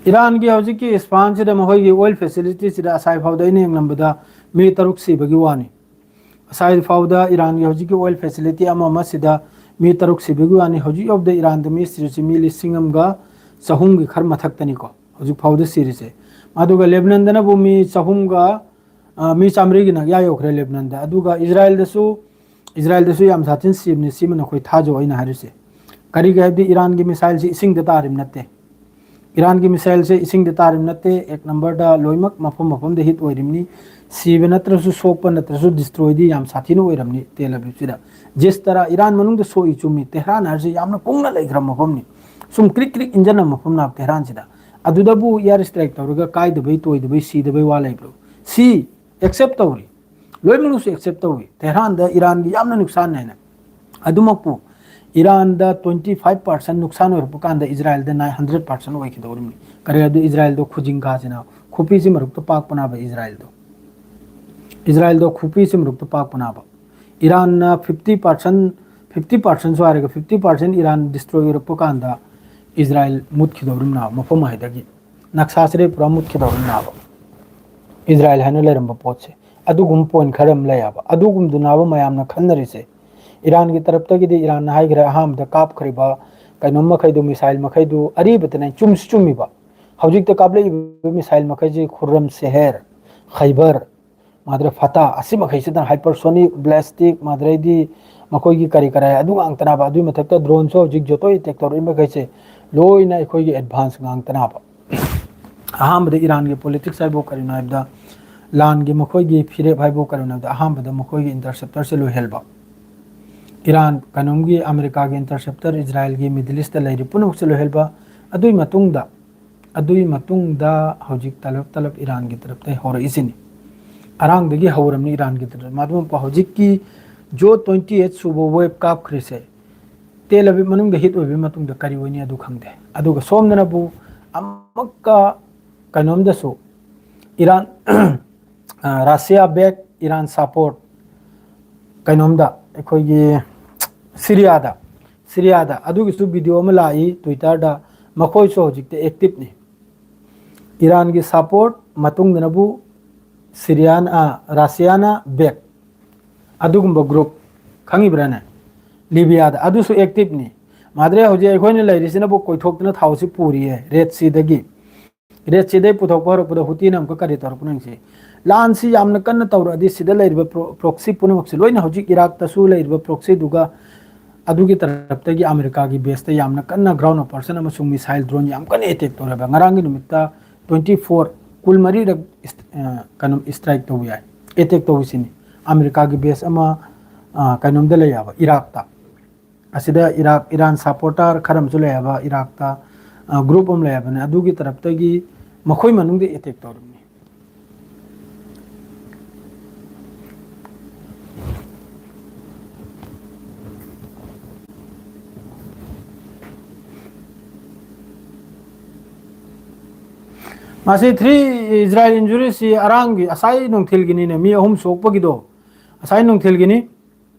ꯏꯔꯥꯟꯒꯤ ꯍꯧꯖꯤꯛꯀꯤ ꯏꯁꯐꯥꯟꯁꯤꯗ ꯃꯈꯣꯏꯒꯤ oil facilityꯁꯤꯗ ꯉꯁꯥꯏ ꯐꯥꯎꯗ ꯑꯩꯅ ꯌꯦꯡꯂꯝꯕꯗ ꯃꯤ ꯇꯔꯨꯛ ꯁꯤꯕꯒꯤ ꯋꯥꯅꯤ꯫ ꯉꯁꯥꯏ ꯐꯥꯎꯗ ꯏꯔꯥꯟꯒꯤ ꯍꯧꯖꯤꯛꯀꯤ oil facility ꯑꯃ ꯑꯃꯁꯤꯗ ꯃꯤ ꯇꯔꯨꯛ ꯁꯤꯕꯒꯤ ꯋꯥꯅꯤ꯫ ꯍꯧꯖꯤꯛ ꯌꯧꯕꯗ ꯏꯔꯥꯟꯗ ꯃꯤ ꯁꯤꯔꯤꯁꯤ ꯃꯤ ꯂꯤꯁꯤꯡ ꯑꯃꯒ ꯆꯍꯨꯝꯒꯤ ꯈꯔ ꯃꯊꯛꯇꯅꯤꯀꯣ ꯍꯧꯖꯤꯛ ꯐꯥꯎꯗ ꯁꯤꯔꯤꯁꯦ꯫ ꯑꯗꯨꯒ ꯂꯦꯕꯅꯟꯗꯅꯕꯨ ꯃꯤ ꯆꯍꯨꯝꯒ, ꯑ, ꯃꯤ ꯆꯥꯃꯔꯤꯒꯤ ꯅꯛꯌꯥ ꯌꯧꯈ꯭ꯔꯦ ꯂꯦꯕꯅꯟꯗ꯫ ꯑꯗꯨꯒ ꯏꯖꯔꯥꯏꯜꯗꯁꯨ, ꯏꯖꯔꯥꯏꯜꯗꯁꯨ ꯌꯥꯝ ꯁꯥꯊꯤꯅ ꯁꯤꯕꯅꯤ, ꯁꯤꯃ ꯅꯈꯣꯏ ꯊꯥꯖꯧ ꯑꯩꯅ ꯍꯥꯏꯔꯤꯁꯦ꯫ ꯀꯔꯤꯒꯤ ꯍꯥꯏꯕꯗꯤ ꯏꯔꯥꯟꯒꯤ missileꯁꯤ ꯏꯁꯤꯡꯗ ꯇꯥꯔꯤꯕ ꯅꯠꯇꯦ꯫ ꯏꯔꯥꯟꯒꯤ missileꯁꯦ ꯏꯁꯤꯡꯗ ꯇꯥꯔꯤꯕ ꯅꯠꯇꯦ꯫ ꯑꯦꯛ numberꯗ ꯂꯣꯏꯅꯃꯛ ꯃꯐꯝ ꯃꯐꯝꯗ hit ꯑꯣꯏꯔꯤꯕꯅꯤ꯫ ꯁꯤꯕ ꯅꯠꯇ꯭ꯔꯁꯨ, ꯁꯣꯛꯄ ꯅꯠꯇ꯭ꯔꯁꯨ, destroyꯗꯤ ꯌꯥꯝ ꯁꯥꯊꯤꯅ ꯑꯣꯏꯔꯝꯅꯤ ꯇꯦꯜ ꯑꯕꯤꯕꯁꯤꯗ꯫ ꯖꯤꯁ ꯇꯔꯥ ꯏꯔꯥꯟ ꯃꯅꯨꯡꯗ ꯁꯣꯛꯏ ꯆꯨꯝꯃꯤ, ꯇꯦꯍ꯭ꯔꯥꯟ ꯍꯥꯏꯔꯤꯁꯦ ꯌꯥꯝꯅ ꯀꯨꯡꯅ ꯂꯩꯈ꯭ꯔ ꯃꯐꯝꯅꯤ꯫ ꯁꯨꯝ ꯀ꯭ꯔꯤꯛ ꯀ꯭ꯔꯤꯛ ꯏꯟꯖꯟꯅ ꯃꯐꯝ ꯅꯥꯕ ꯇꯦꯍ꯭ꯔꯥꯟꯁꯤꯗ꯫ ꯑꯗꯨꯗꯕꯨ air strike ꯇꯧꯔꯒ ꯀꯥꯏꯗꯕꯩ, ꯇꯣꯏꯗꯕꯩ, ꯁꯤꯗꯕꯩ ꯋꯥ ꯂꯩꯕ꯭ꯔꯣ? ꯁꯤ accept ꯇꯧꯔꯤ꯫ ꯂꯣꯏꯅꯃꯛꯁꯨ ꯑꯦꯛꯁꯦꯞ ꯇꯧꯏ꯫ ꯇꯦꯍ꯭ꯔꯥꯟꯗ ꯏꯔꯥꯟꯒꯤ ꯌꯥꯝꯅ ꯅꯨꯡꯁꯥꯟ ꯍꯥꯏꯅ꯫ ꯑꯗꯨꯃꯛꯄꯨ ꯏꯔꯥꯟꯗ twenty five percent ꯅꯨꯡꯁꯥꯟ ꯑꯣꯏꯔꯛꯄ ꯀꯥꯟꯗ ꯏꯖꯔꯥꯏꯜꯗ nine hundred percent ꯑꯣꯏꯈꯤꯗꯧꯔꯤꯕꯅꯤ꯫ ꯀꯔꯤ ꯑꯗꯨ ꯏꯖꯔꯥꯏꯜꯗꯣ ꯈꯨꯖꯤꯡ ꯈꯥꯁꯤꯅ ꯈꯨꯄꯤꯁꯤ ꯃꯔꯨꯛꯇ ꯄꯥꯛꯄꯅꯥꯕ ꯏꯖꯔꯥꯏꯜꯗꯣ꯫ ꯏꯖꯔꯥꯏꯜꯗꯣ ꯈꯨꯄꯤꯁꯤ ꯃꯔꯨꯛꯇ ꯄꯥꯛꯄꯅꯥꯕ꯫ ꯏꯔꯥꯟꯅ fifty percent, fifty percent ꯁꯨ ꯍꯥꯏꯔꯒ fifty percent ꯏꯔꯥꯟ ꯗꯤꯁꯇ꯭ꯔꯣꯏ ꯑꯣꯏꯔꯛꯄ ꯀꯥꯟꯗ ꯏꯖꯔꯥꯏꯜ ꯃꯨꯠꯈꯤꯗꯧꯔꯤꯕꯅꯥꯕ ꯃꯐꯝ ꯍꯥꯏꯗꯒꯤ꯫ ꯅꯛꯁꯥꯁꯤꯗ ꯄꯨꯔꯥ ꯃꯨꯠꯈꯤꯗꯧꯔꯤꯕꯅꯥꯕ꯫ ꯏꯖꯔꯥꯏꯜ ꯍꯥꯏꯅ ꯂꯩꯔꯝꯕ ꯄꯣꯠꯁꯦ꯫ ꯑꯗꯨꯒꯨꯝꯕ ꯄꯣꯏꯟ ꯈꯔ ꯑꯃ ꯂꯩꯌꯦꯕ꯫ ꯑꯗꯨꯒꯨꯝꯗꯨꯅꯥꯕ ꯃꯌꯥꯝꯅ ꯈꯟꯅꯔꯤꯁꯦ꯫ ꯏꯔꯥꯟꯒꯤ ꯇꯔꯞꯇꯒꯤꯗꯤ ꯏꯔꯥꯟꯅ ꯍꯥꯏꯈ꯭ꯔꯦ ꯑꯍꯥꯟꯕꯗ ꯀꯥꯞꯈ꯭ꯔꯤꯕ ꯀꯩꯅꯣꯝ ꯃꯈꯩꯗꯨ, ꯃꯤꯁꯥꯏꯜ ꯃꯈꯩꯗꯨ ꯑꯔꯤꯕꯇꯅꯦ, ꯆꯨꯝꯁꯨ ꯆꯨꯝꯃꯤꯕ꯫ ꯍꯧꯖꯤꯛꯇ ꯀꯥꯞꯂꯛꯏꯕ ꯃꯤꯁꯥꯏꯜ ꯃꯈꯩꯁꯤ ꯈꯨꯔꯝ ꯁꯦꯍꯦꯔ, ꯈꯩꯕꯔ, ꯃꯥꯗ꯭ꯔꯦ ꯐꯇꯥ, ꯑꯁꯤ ꯃꯈꯩꯁꯤꯗ hypersonic, ballistic, ꯃꯥꯗ꯭ꯔꯦꯗꯤ ꯃꯈꯣꯏꯒꯤ ꯀꯔꯤ ꯀꯔꯤ ꯑꯗꯨ ꯉꯥꯛꯇꯅꯥꯕ꯫ ꯑꯗꯨꯒꯤ ꯃꯊꯛꯇ ꯗ꯭ꯔꯣꯟꯁꯨ ꯍꯧꯖꯤꯛ ꯖꯣꯇꯣ ꯑꯦꯇꯦꯛ ꯇꯧꯔꯛꯏ ꯃꯈꯩꯁꯦ ꯂꯣꯏꯅ ꯑꯩꯈꯣꯏꯒꯤ ꯑꯦꯗꯚꯥꯟꯁ ꯉꯥꯛꯇꯅꯥꯕ꯫ ꯑꯍꯥꯟꯕꯗ ꯏꯔꯥꯟꯒꯤ ꯄꯣꯂꯤꯇꯤꯛꯁ ꯍꯥꯏꯕꯨ ꯀꯔꯤꯅꯣ ꯍꯥꯏꯕꯗ, ꯂꯥꯟꯒꯤ ꯃꯈꯣꯏꯒꯤ ꯐꯤꯔꯦꯞ ꯍꯥꯏꯕꯨ ꯀꯔꯤꯅꯣ ꯍꯥꯏꯕꯗ, ꯑꯍꯥꯟꯕꯗ ꯃꯈꯣꯏꯒꯤ ꯏꯟꯇꯔꯁꯦꯞꯇꯔꯁꯦ ꯂꯣꯏꯍꯦꯜꯕ꯫ ꯏꯔꯥꯟ, ꯀꯩꯅꯣꯝꯒꯤ ꯑꯃꯦꯔꯤꯀꯥꯒꯤ ꯏꯟꯇꯔꯁꯦꯞꯇꯔ, ꯏꯖꯔꯥꯏꯜꯒꯤ, ꯃꯤꯗꯜ ꯏꯁꯇ ꯂꯩꯔꯤ ꯄꯨꯝꯅꯃꯛꯁꯦ ꯂꯣꯏꯍꯦꯜꯕ꯫ ꯑꯗꯨꯒꯤ ꯃꯇꯨꯡꯗ, ꯑꯗꯨꯒꯤ ꯃꯇꯨꯡꯗ ꯍꯧꯖꯤꯛ ꯇꯂꯞ ꯇꯂꯞ ꯏꯔꯥꯟꯒꯤ ꯇꯔꯞꯇ ꯍꯧꯔꯛꯏꯁꯤꯅꯤ꯫ ꯑꯔꯥꯡꯗꯒꯤ ꯍꯧꯔꯝꯅꯤ ꯏꯔꯥꯟꯒꯤ ꯇꯔꯞ꯫ ꯃꯗꯨ ꯍꯧꯖꯤꯛꯀꯤ ꯖꯣ twenty eight ꯁꯨꯕ ꯋꯦꯕ ꯀꯥꯞꯈ꯭ꯔꯤꯁꯦ ꯇꯦꯜ ꯑꯕꯤꯕ ꯃꯅꯨꯡꯗ ꯍꯤꯠ ꯑꯣꯏꯕꯒꯤ ꯃꯇꯨꯡꯗ ꯀꯔꯤ ꯑꯣꯏꯅꯤ ꯑꯗꯨ ꯈꯪꯗꯦ꯫ ꯑꯗꯨꯒ ꯁꯣꯝꯗꯅꯕꯨ ꯑꯃꯨꯛꯀ ꯀꯩꯅꯣꯝꯗꯁꯨ ꯏꯔꯥꯟ, ꯑ, ꯔꯁꯤꯌꯥ ꯕꯦꯛ, ꯏꯔꯥꯟ ꯁꯄꯣꯔꯠ ꯀꯩꯅꯣꯝꯗ ꯑꯩꯈꯣꯏꯒꯤ ꯁꯤꯔꯤꯌꯥꯗ, ꯁꯤꯔꯤꯌꯥꯗ ꯑꯗꯨꯒꯤꯁꯨ ꯚꯤꯗꯤꯑꯣ ꯑꯃ ꯂꯥꯛꯏ ꯇ꯭ꯋꯤꯇꯔꯗ꯫ ꯃꯈꯣꯏꯁꯨ ꯍꯧꯖꯤꯛꯇꯤ ꯑꯦꯛꯇꯤꯞꯅꯤ꯫ ꯏꯔꯥꯟꯒꯤ ꯁꯄꯣꯔꯠ ꯃꯇꯨꯡꯗꯅꯕꯨ ꯁꯤꯔꯤꯌꯥꯟ, ꯑ, ꯔꯁꯤꯌꯥꯅ ꯕꯦꯛ꯫ ꯑꯗꯨꯒꯨꯝꯕ ꯒ꯭ꯔꯨꯞ ꯈꯪꯉꯤꯕ꯭ꯔꯥꯅꯦ? ꯂꯤꯕꯤꯌꯥꯗ ꯑꯗꯨꯁꯨ ꯑꯦꯛꯇꯤꯞꯅꯤ꯫ ꯃꯥꯗ꯭ꯔꯦ ꯍꯧꯖꯤꯛ ꯑꯩꯈꯣꯏꯅ ꯂꯩꯔꯤꯁꯤꯅꯕꯨ ꯀꯣꯏꯊꯣꯛꯇꯅ ꯊꯥꯎꯁꯤ ꯄꯨꯔꯤꯌꯦ ꯔꯦꯠ ꯁꯤꯗꯒꯤ꯫ ꯔꯦꯠ ꯁꯤꯗꯩ ꯄꯨꯊꯣꯛꯄ ꯍꯧꯔꯛꯄꯗ ꯍꯨꯇꯤꯅ ꯑꯃꯨꯛꯀ ꯀꯔꯤ ꯇꯧꯔꯛꯄꯅꯣ ꯌꯦꯡꯁꯤ꯫ ꯂꯥꯟꯁꯤ ꯌꯥꯝꯅ ꯀꯟꯅ ꯇꯧꯔꯛꯑꯗꯤ ꯁꯤꯗ ꯂꯩꯔꯤꯕ ꯄ꯭ꯔꯣ-, ꯄ꯭ꯔꯣꯛꯁꯤ ꯄꯨꯝꯅꯃꯛꯁꯦ ꯂꯣꯏꯅ ꯍꯧꯖꯤꯛ ꯏꯔꯥꯛꯇꯁꯨ ꯂꯩꯔꯤꯕ ꯄ꯭ꯔꯣꯛꯁꯤꯗꯨꯒ ꯑꯗꯨꯒꯤ ꯇꯔꯞꯇꯒꯤ ꯑꯃꯦꯔꯤꯀꯥꯒꯤ ꯕꯦꯁꯇ ꯌꯥꯝꯅ ꯀꯟꯅ ꯒ꯭ꯔꯥꯎꯟ ꯑꯣꯄꯔꯦꯁꯟ ꯑꯃꯁꯨꯡ ꯃꯤꯁꯥꯏꯜ ꯗ꯭ꯔꯣꯟ ꯌꯥꯝ ꯀꯟꯅ ꯑꯦꯇꯦꯛ ꯇꯧꯔꯦꯕ꯫ ꯉꯔꯥꯡꯒꯤ ꯅꯨꯃꯤꯠꯇ twenty four, ꯀꯨꯟꯃꯔꯤꯔꯛ ꯏꯁ-, ꯑ, ꯀꯩꯅꯣ, ꯏꯁꯇ꯭ꯔꯥꯏꯛ ꯇꯧꯕ ꯌꯥꯏ, ꯑꯦꯇꯦꯛ ꯇꯧꯕꯁꯤꯅꯤ꯫ ꯑꯃꯦꯔꯤꯀꯥꯒꯤ ꯕꯦꯁ ꯑꯃ, ꯑ, ꯀꯩꯅꯣꯝꯗ ꯂꯩ ꯍꯥꯏꯕ, ꯏꯔꯥꯛꯇ꯫ ꯑꯁꯤꯗ ꯏꯔꯥꯛ, ꯏꯔꯥꯟ ꯁꯄꯣꯔꯇꯔ ꯈꯔ ꯑꯃꯁꯨ ꯂꯩ ꯍꯥꯏꯕ, ꯏꯔꯥꯛꯇ, ꯑ, ꯒ꯭ꯔꯨꯞ ꯑꯃ ꯂꯩ ꯍꯥꯏꯕꯅꯤ꯫ ꯑꯗꯨꯒꯤ ꯇꯔꯞꯇꯒꯤ ꯃꯈꯣꯏ ꯃꯅꯨꯡꯗ ꯑꯦꯇꯦꯛ ꯇꯧꯔꯤꯕꯅꯤ꯫ ꯃꯁꯤ three Israel injuries ꯁꯤ ꯑꯔꯥꯡꯒꯤ ꯉꯁꯥꯏ ꯅꯨꯡꯊꯤꯜꯒꯤꯅꯤꯅꯦ, ꯃꯤ ꯑꯍꯨꯝ ꯁꯣꯛꯄꯒꯤꯗꯣ, ꯉꯁꯥꯏ ꯅꯨꯡꯊꯤꯜꯒꯤꯅꯤ꯫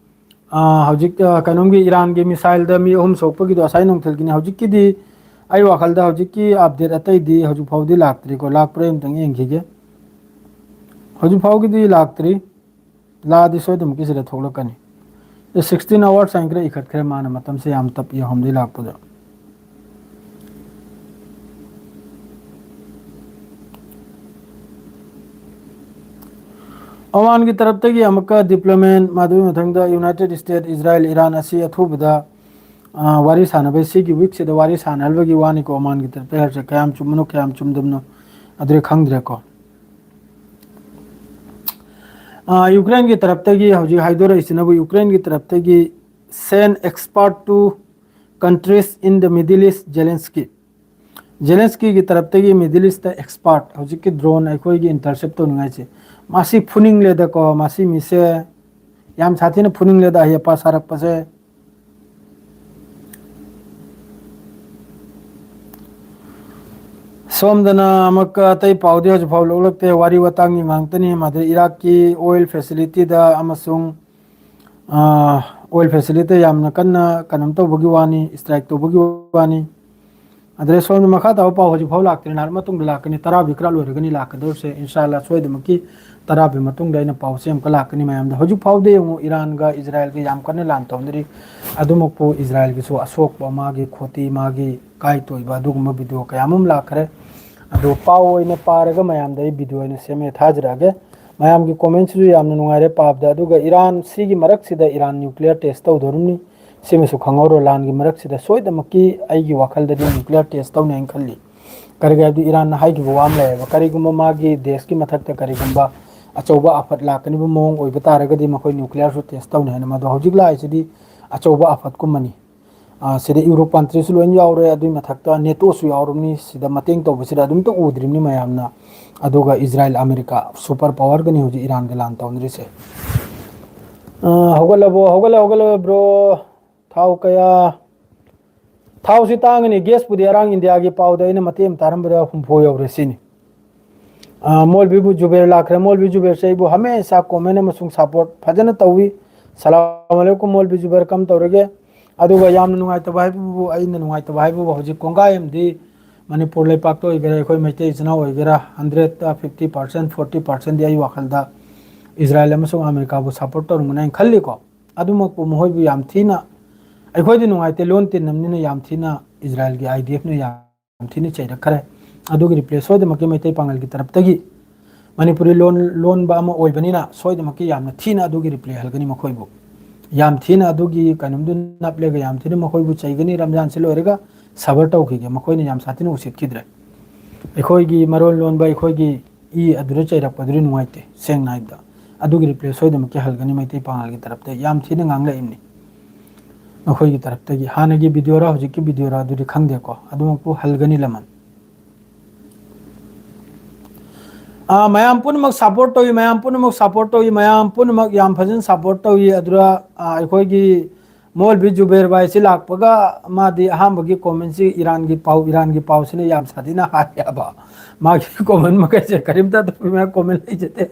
ꯑꯥ, ꯍꯧꯖꯤꯛ, ꯑꯥ, ꯀꯩꯅꯣꯝꯒꯤ ꯏꯔꯥꯟꯒꯤ missile ꯗ ꯃꯤ ꯑꯍꯨꯝ ꯁꯣꯛꯄꯒꯤꯗꯣ ꯉꯁꯥꯏ ꯅꯨꯡꯊꯤꯜꯒꯤꯅꯤ꯫ ꯍꯧꯖꯤꯛꯀꯤꯗꯤ ꯑꯩ ꯋꯥꯈꯜꯗ ꯍꯧꯖꯤꯛꯀꯤ update ꯑꯇꯩꯗꯤ ꯍꯧꯖꯤꯛ ꯐꯥꯎꯗꯤ ꯂꯥꯛꯇ꯭ꯔꯤꯀꯣ, ꯂꯥꯛꯄ꯭ꯔꯥ ꯑꯝꯇꯪ ꯌꯦꯡꯈꯤꯒꯦ꯫ ꯍꯧꯖꯤꯛ ꯐꯥꯎꯒꯤꯗꯤ ꯂꯥꯛꯇ꯭ꯔꯤ꯫ ꯂꯥꯛꯑꯗꯤ ꯁꯣꯏꯗꯅꯃꯛꯀꯤ ꯁꯤꯗ ꯊꯣꯛꯂꯛꯀꯅꯤ꯫ ꯑꯦ, sixteen hours ꯍꯥꯏꯅ ꯈꯔ ꯏꯈꯠꯈ꯭ꯔꯦ, ꯃꯥꯅ ꯃꯇꯝꯁꯦ ꯌꯥꯝ ꯇꯞꯄꯤ, ꯑꯍꯨꯝꯗꯤ ꯂꯥꯛꯄꯗ꯫ ꯑꯣꯃꯥꯟꯒꯤ ꯇꯔꯞꯇꯒꯤ ꯑꯃꯨꯛꯀ diplomat, ꯃꯗꯨꯒꯤ ꯃꯊꯪꯗ United States, Israel, Iran ꯑꯁꯤ ꯑꯊꯨꯕꯗ, ꯑ, ꯋꯥꯔꯤ ꯁꯥꯟꯅꯕꯩ, ꯁꯤꯒꯤ week ꯁꯤꯗ ꯋꯥꯔꯤ ꯁꯥꯟꯅꯍꯟꯕꯒꯤ ꯋꯥꯅꯤꯀꯣ, ꯑꯣꯃꯥꯟꯒꯤ ꯇꯔꯞꯇ ꯍꯥꯏꯔꯤꯁꯦ꯫ ꯀꯌꯥꯝ ꯆꯨꯝꯕꯅꯣ, ꯀꯌꯥꯝ ꯆꯨꯝꯗꯕꯅꯣ, ꯑꯗꯨꯗꯤ ꯈꯪꯗ꯭ꯔꯦꯀꯣ꯫ ꯑ, ꯌꯨꯀ꯭ꯔꯦꯟꯒꯤ ꯇꯔꯞꯇꯒꯤ ꯍꯧꯖꯤꯛ ꯍꯥꯏꯗꯣꯔꯛꯏꯁꯤꯅꯕꯨ, ꯌꯨꯀ꯭ꯔꯦꯟꯒꯤ ꯇꯔꯞꯇꯒꯤ "Send expert to countries in the Middle East, Zelensky"꯫ ꯖꯦꯂꯦꯟꯁꯀꯤꯒꯤ ꯇꯔꯞꯇꯒꯤ Middle East ꯇ expert, ꯍꯧꯖꯤꯛꯀꯤ drone ꯑꯩꯈꯣꯏꯒꯤ intercept ꯇꯧꯅꯤꯡꯉꯥꯏꯁꯦ, ꯃꯁꯤ ꯐꯨꯅꯤꯡꯂꯦꯗꯀꯣ, ꯃꯁꯤ ꯃꯤꯁꯦ ꯌꯥꯝ ꯁꯥꯊꯤꯅ ꯐꯨꯅꯤꯡꯂꯦꯗ, ꯑꯍꯦꯄꯥ ꯁꯥꯔꯛꯄꯁꯦ꯫ ꯁꯣꯝꯗꯅ ꯑꯃꯨꯛꯀ ꯑꯇꯩ ꯄꯥꯎꯗꯤ ꯍꯧꯖꯤꯛ ꯐꯥꯎ ꯂꯧꯂꯛꯇꯦ, ꯋꯥꯔꯤ ꯋꯥꯇꯥꯡꯒꯤ ꯉꯥꯛꯇꯅꯤ꯫ ꯃꯗꯩ ꯏꯔꯥꯛꯀꯤ oil facility ꯗ ꯑꯃꯁꯨꯡ, ꯑ, oil facility ꯗ ꯌꯥꯝꯅ ꯀꯟꯅ ꯀꯩꯅꯣꯝ ꯇꯧꯕꯒꯤ ꯋꯥꯅꯤ, strike ꯇꯧꯕꯒꯤ ꯋꯥꯅꯤ꯫ ꯑꯗꯩ ꯁꯣꯝꯗ ꯃꯈꯥ ꯇꯥꯕ ꯄꯥꯎ ꯍꯧꯖꯤꯛ ꯐꯥꯎ ꯂꯥꯛꯇ꯭ꯔꯤ, ꯅꯍꯥꯟ ꯃꯇꯨꯡꯗ ꯂꯥꯛꯀꯅꯤ, ꯇꯔꯥꯕꯤ ꯈꯔ ꯂꯣꯏꯔꯒꯅꯤ ꯂꯥꯛꯀꯗꯧꯔꯤꯁꯦ, ꯏꯟꯁꯥ ꯑꯜꯂꯥ ꯁꯣꯏꯗꯃꯛꯀꯤ ꯇꯔꯥꯕꯤ ꯃꯇꯨꯡꯗ ꯑꯩꯅ ꯄꯥꯎꯁꯦ ꯑꯃꯨꯛꯀ ꯂꯥꯛꯀꯅꯤ ꯃꯌꯥꯝꯗ꯫ ꯍꯧꯖꯤꯛ ꯐꯥꯎꯗ ꯌꯦꯡꯉꯨ, ꯏꯔꯥꯟꯒ ꯏꯖꯔꯥꯏꯜꯒ ꯌꯥꯝ ꯀꯟꯅ ꯂꯥꯟ ꯇꯧꯅꯔꯤ, ꯑꯗꯨꯃꯛꯄꯨ ꯏꯖꯔꯥꯏꯜꯒꯤꯁꯨ ꯑꯁꯣꯛꯄ, ꯃꯥꯒꯤ ꯈꯣꯇꯤ, ꯃꯥꯒꯤ ꯀꯥꯏ ꯇꯣꯏꯕ, ꯑꯗꯨꯒꯨꯝꯕ video ꯀꯌꯥ ꯑꯃ ꯂꯥꯛꯈ꯭ꯔꯦ꯫ ꯑꯗꯣ ꯄꯥꯎ ꯑꯣꯏꯅ ꯄꯥꯔꯒ ꯃꯌꯥꯝꯗ ꯑꯩ video ꯑꯣꯏꯅ ꯁꯦꯝꯃꯦ ꯊꯥꯖꯔꯛꯑꯒꯦ꯫ ꯃꯌꯥꯝꯒꯤ comment ꯁꯤꯁꯨ ꯌꯥꯝꯅ ꯅꯨꯡꯉꯥꯏꯔꯦ ꯄꯥꯕꯗ꯫ ꯑꯗꯨꯒ ꯏꯔꯥꯟ, ꯁꯤꯒꯤ ꯃꯔꯛꯁꯤꯗ ꯏꯔꯥꯟ nuclear test ꯇꯧꯗꯣꯔꯤꯕꯅꯤ꯫ ꯁꯤꯃꯁꯨ ꯈꯪꯍꯧꯔꯣ, ꯂꯥꯟꯒꯤ ꯃꯔꯛꯁꯤꯗ ꯁꯣꯏꯗꯃꯛꯀꯤ ꯑꯩꯒꯤ ꯋꯥꯈꯜꯗꯗꯤ nuclear test ꯇꯧꯅꯤ ꯍꯥꯏꯅ ꯈꯜꯂꯤ꯫ ꯀꯔꯤꯒꯤ ꯍꯥꯏꯕꯗꯤ ꯏꯔꯥꯟꯅ ꯍꯥꯏꯈꯤꯕ ꯋꯥ ꯑꯃ ꯂꯩꯌꯦꯕ, ꯀꯔꯤꯒꯨꯝꯕ ꯃꯥꯒꯤ ꯗꯦꯁꯀꯤ ꯃꯊꯛꯇ ꯀꯔꯤꯒꯨꯝꯕ ꯑꯆꯧꯕ ꯑꯥꯐꯠ ꯂꯥꯛꯀꯅꯤꯕ ꯃꯑꯣꯡ ꯑꯣꯏꯕ ꯇꯥꯔꯒꯗꯤ ꯃꯈꯣꯏ nuclear ꯁꯨ test ꯇꯧꯅꯤ ꯍꯥꯏꯅ꯫ ꯃꯗꯣ ꯍꯧꯖꯤꯛ ꯂꯥꯛꯏꯁꯤꯗꯤ ꯑꯆꯧꯕ ꯑꯥꯐꯠꯀꯨꯝꯕꯅꯤ꯫ ꯑ, ꯁꯤꯗ Europe country ꯁꯨ ꯂꯣꯏꯅ ꯌꯥꯎꯔꯦ, ꯑꯗꯨꯒꯤ ꯃꯊꯛꯇ ꯅꯦꯇꯣꯁꯨ ꯌꯥꯎꯔꯕꯅꯤ, ꯁꯤꯗ ꯃꯇꯦꯡ ꯇꯧꯕꯁꯤꯗ ꯑꯗꯨꯝꯇ ꯎꯗ꯭ꯔꯤꯕꯅꯤ ꯃꯌꯥꯝꯅ꯫ ꯑꯗꯨꯒ ꯏꯖꯔꯥꯏꯜ, ꯑꯃꯦꯔꯤꯀꯥ, super power ꯒꯅꯤ ꯍꯧꯖꯤꯛ ꯏꯔꯥꯟꯒ ꯂꯥꯟ ꯇꯧꯅꯔꯤꯁꯦ꯫ ꯑ, ꯍꯧꯒꯠꯂꯕꯣ? ꯍꯧꯒꯠꯂꯦ, ꯍꯧꯒꯠꯂꯦ, bro꯫ ꯊꯥꯎ ꯀꯌꯥ? ꯊꯥꯎꯁꯤ ꯇꯥꯡꯉꯅꯤ꯫ Gas ꯄꯨꯗꯤ ꯑꯔꯥꯡ ꯏꯟꯗꯤꯌꯥꯒꯤ ꯄꯥꯎꯗ ꯑꯩꯅ ꯃꯇꯦꯛ ꯑꯃ ꯇꯥꯔꯝꯕꯗ ꯍꯨꯝꯐꯨ ꯌꯧꯔꯦ ꯁꯤꯅꯤ꯫ ꯑ, ꯃꯣꯜꯕꯤꯕꯨ ꯖꯨꯕꯦꯔ ꯂꯥꯛꯈ꯭ꯔꯦ꯫ ꯃꯣꯜꯕꯤ ꯖꯨꯕꯦꯔꯁꯦ ꯑꯩꯕꯨ ꯍꯃꯦꯁꯥ comment ꯑꯃꯁꯨꯡ support ꯐꯖꯅ ꯇꯧꯏ꯫ ꯁꯂꯥꯝ ꯑꯂꯩꯀꯨꯝ ꯃꯣꯜꯕꯤ ꯖꯨꯕꯦꯔ, ꯀꯝ ꯇꯧꯔꯒꯦ? ꯑꯗꯨꯒ ꯌꯥꯝꯅ ꯅꯨꯡꯉꯥꯏꯇꯕ ꯍꯥꯏꯕꯕꯨ, ꯑꯩꯅ ꯅꯨꯡꯉꯥꯏꯇꯕ ꯍꯥꯏꯕꯕꯨ, ꯍꯧꯖꯤꯛ ꯀꯣꯡꯒꯥꯏ ꯑꯃꯗꯤ ꯃꯅꯤꯄꯨꯔ ꯂꯩꯄꯥꯛꯇ ꯑꯣꯏꯒꯦꯔꯥ, ꯑꯩꯈꯣꯏ ꯃꯩꯇꯩ ꯏꯆꯤꯟ ꯏꯅꯥꯎ ꯑꯣꯏꯒꯦꯔꯥ, hundredꯇ fifty percent, forty percentꯗꯤ ꯑꯩ ꯋꯥꯈꯜꯗ ꯏꯖꯔꯥꯏꯜ ꯑꯃꯁꯨꯡ ꯑꯃꯦꯔꯤꯀꯥꯕꯨ support ꯇꯧꯔꯝꯒꯅꯤ ꯍꯥꯏꯅ ꯈꯜꯂꯤꯀꯣ꯫ ꯑꯗꯨꯃꯛꯄꯨ ꯃꯈꯣꯏꯕꯨ ꯌꯥꯝ ꯊꯤꯅ, ꯑꯩꯈꯣꯏꯗꯤ ꯅꯨꯡꯉꯥꯏꯇꯦ, ꯂꯣꯟ ꯇꯤꯟꯅꯕꯅꯤꯅ ꯌꯥꯝ ꯊꯤꯅ ꯏꯖꯔꯥꯏꯜꯒꯤ IDFꯅ ꯌꯥꯝ ꯌꯥꯝ ꯊꯤꯅ ꯆꯩꯔꯛꯈ꯭ꯔꯦ꯫ ꯑꯗꯨꯒꯤ reply ꯁꯣꯏꯗꯅꯃꯛꯀꯤ ꯃꯩꯇꯩ ꯄꯥꯉꯜꯒꯤ ꯇꯔꯞꯇꯒꯤ, ꯃꯅꯤꯄꯨꯔꯤ ꯂꯣꯟ ꯂꯣꯟꯕ ꯑꯃ ꯑꯣꯏꯕꯅꯤꯅ ꯁꯣꯏꯗꯅꯃꯛꯀꯤ ꯌꯥꯝꯅ ꯊꯤꯅ ꯑꯗꯨꯒꯤ reply ꯍꯜꯒꯅꯤ ꯃꯈꯣꯏꯕꯨ꯫ ꯌꯥꯝ ꯊꯤꯅ ꯑꯗꯨꯒꯤ ꯀꯩꯅꯣꯝꯗꯨ ꯅꯞꯂꯒ ꯌꯥꯝ ꯊꯤꯅ ꯃꯈꯣꯏꯕꯨ ꯆꯩꯒꯅꯤ꯫ ꯔꯝꯖꯥꯟꯁꯤ ꯂꯣꯏꯔꯒ ꯁꯕꯔ ꯇꯧꯈꯤꯒꯦ, ꯃꯈꯣꯏꯅ ꯌꯥꯝ ꯁꯥꯊꯤꯅ ꯎꯁꯤꯠꯈꯤꯗ꯭ꯔꯦ꯫ ꯑꯩꯈꯣꯏꯒꯤ ꯃꯔꯣꯟ ꯂꯣꯟꯕ, ꯑꯩꯈꯣꯏꯒꯤ ꯏ ꯑꯗꯨꯗ ꯆꯩꯔꯛꯄꯗꯨꯗꯤ ꯅꯨꯡꯉꯥꯏꯇꯦ, ꯁꯦꯡꯅ ꯍꯥꯏꯕꯗ꯫ ꯑꯗꯨꯒꯤ reply ꯁꯣꯏꯗꯅꯃꯛꯀꯤ ꯍꯜꯒꯅꯤ ꯃꯩꯇꯩ ꯄꯥꯉꯜꯒꯤ ꯇꯔꯞꯇ ꯌꯥꯝ ꯊꯤꯅ ꯉꯥꯡꯂꯛꯏꯕꯅꯤ꯫ ꯃꯈꯣꯏꯒꯤ ꯇꯔꯞꯇꯒꯤ ꯍꯥꯟꯅꯒꯤ videoꯔ ꯍꯧꯖꯤꯛꯀꯤ videoꯔ ꯑꯗꯨꯗꯤ ꯈꯪꯗꯦꯀꯣ, ꯑꯗꯨꯃꯛꯄꯨ ꯍꯜꯒꯅꯤ ꯂꯃꯟ꯫ ꯑꯥ, ꯃꯌꯥꯝ ꯄꯨꯝꯅꯃꯛ support ꯇꯧꯏ, ꯃꯌꯥꯝ ꯄꯨꯝꯅꯃꯛ support ꯇꯧꯏ, ꯃꯌꯥꯝ ꯄꯨꯝꯅꯃꯛ ꯌꯥꯝ ꯐꯖꯅ support ꯇꯧꯏ꯫ ꯑꯗꯨꯗ, ꯑꯥ, ꯑꯩꯈꯣꯏꯒꯤ ꯃꯣꯜꯕꯤ ꯖꯨꯕꯦꯔ ꯚꯥꯏꯁꯤ ꯂꯥꯛꯄꯒ ꯃꯥꯗꯤ ꯑꯍꯥꯟꯕꯒꯤ commentꯁꯤ ꯏꯔꯥꯟꯒꯤ ꯄꯥꯎ, ꯏꯔꯥꯟꯒꯤ ꯄꯥꯎꯁꯤꯅ ꯌꯥꯝ ꯁꯥꯊꯤꯅ ꯍꯥꯠꯂꯦꯕ꯫ ꯃꯥꯒꯤ comment ꯃꯈꯩꯁꯦ ꯀꯔꯤꯝꯇ ꯑꯗꯨꯒꯤ ꯃꯌꯥꯝ comment ꯂꯩꯖꯗꯦ꯫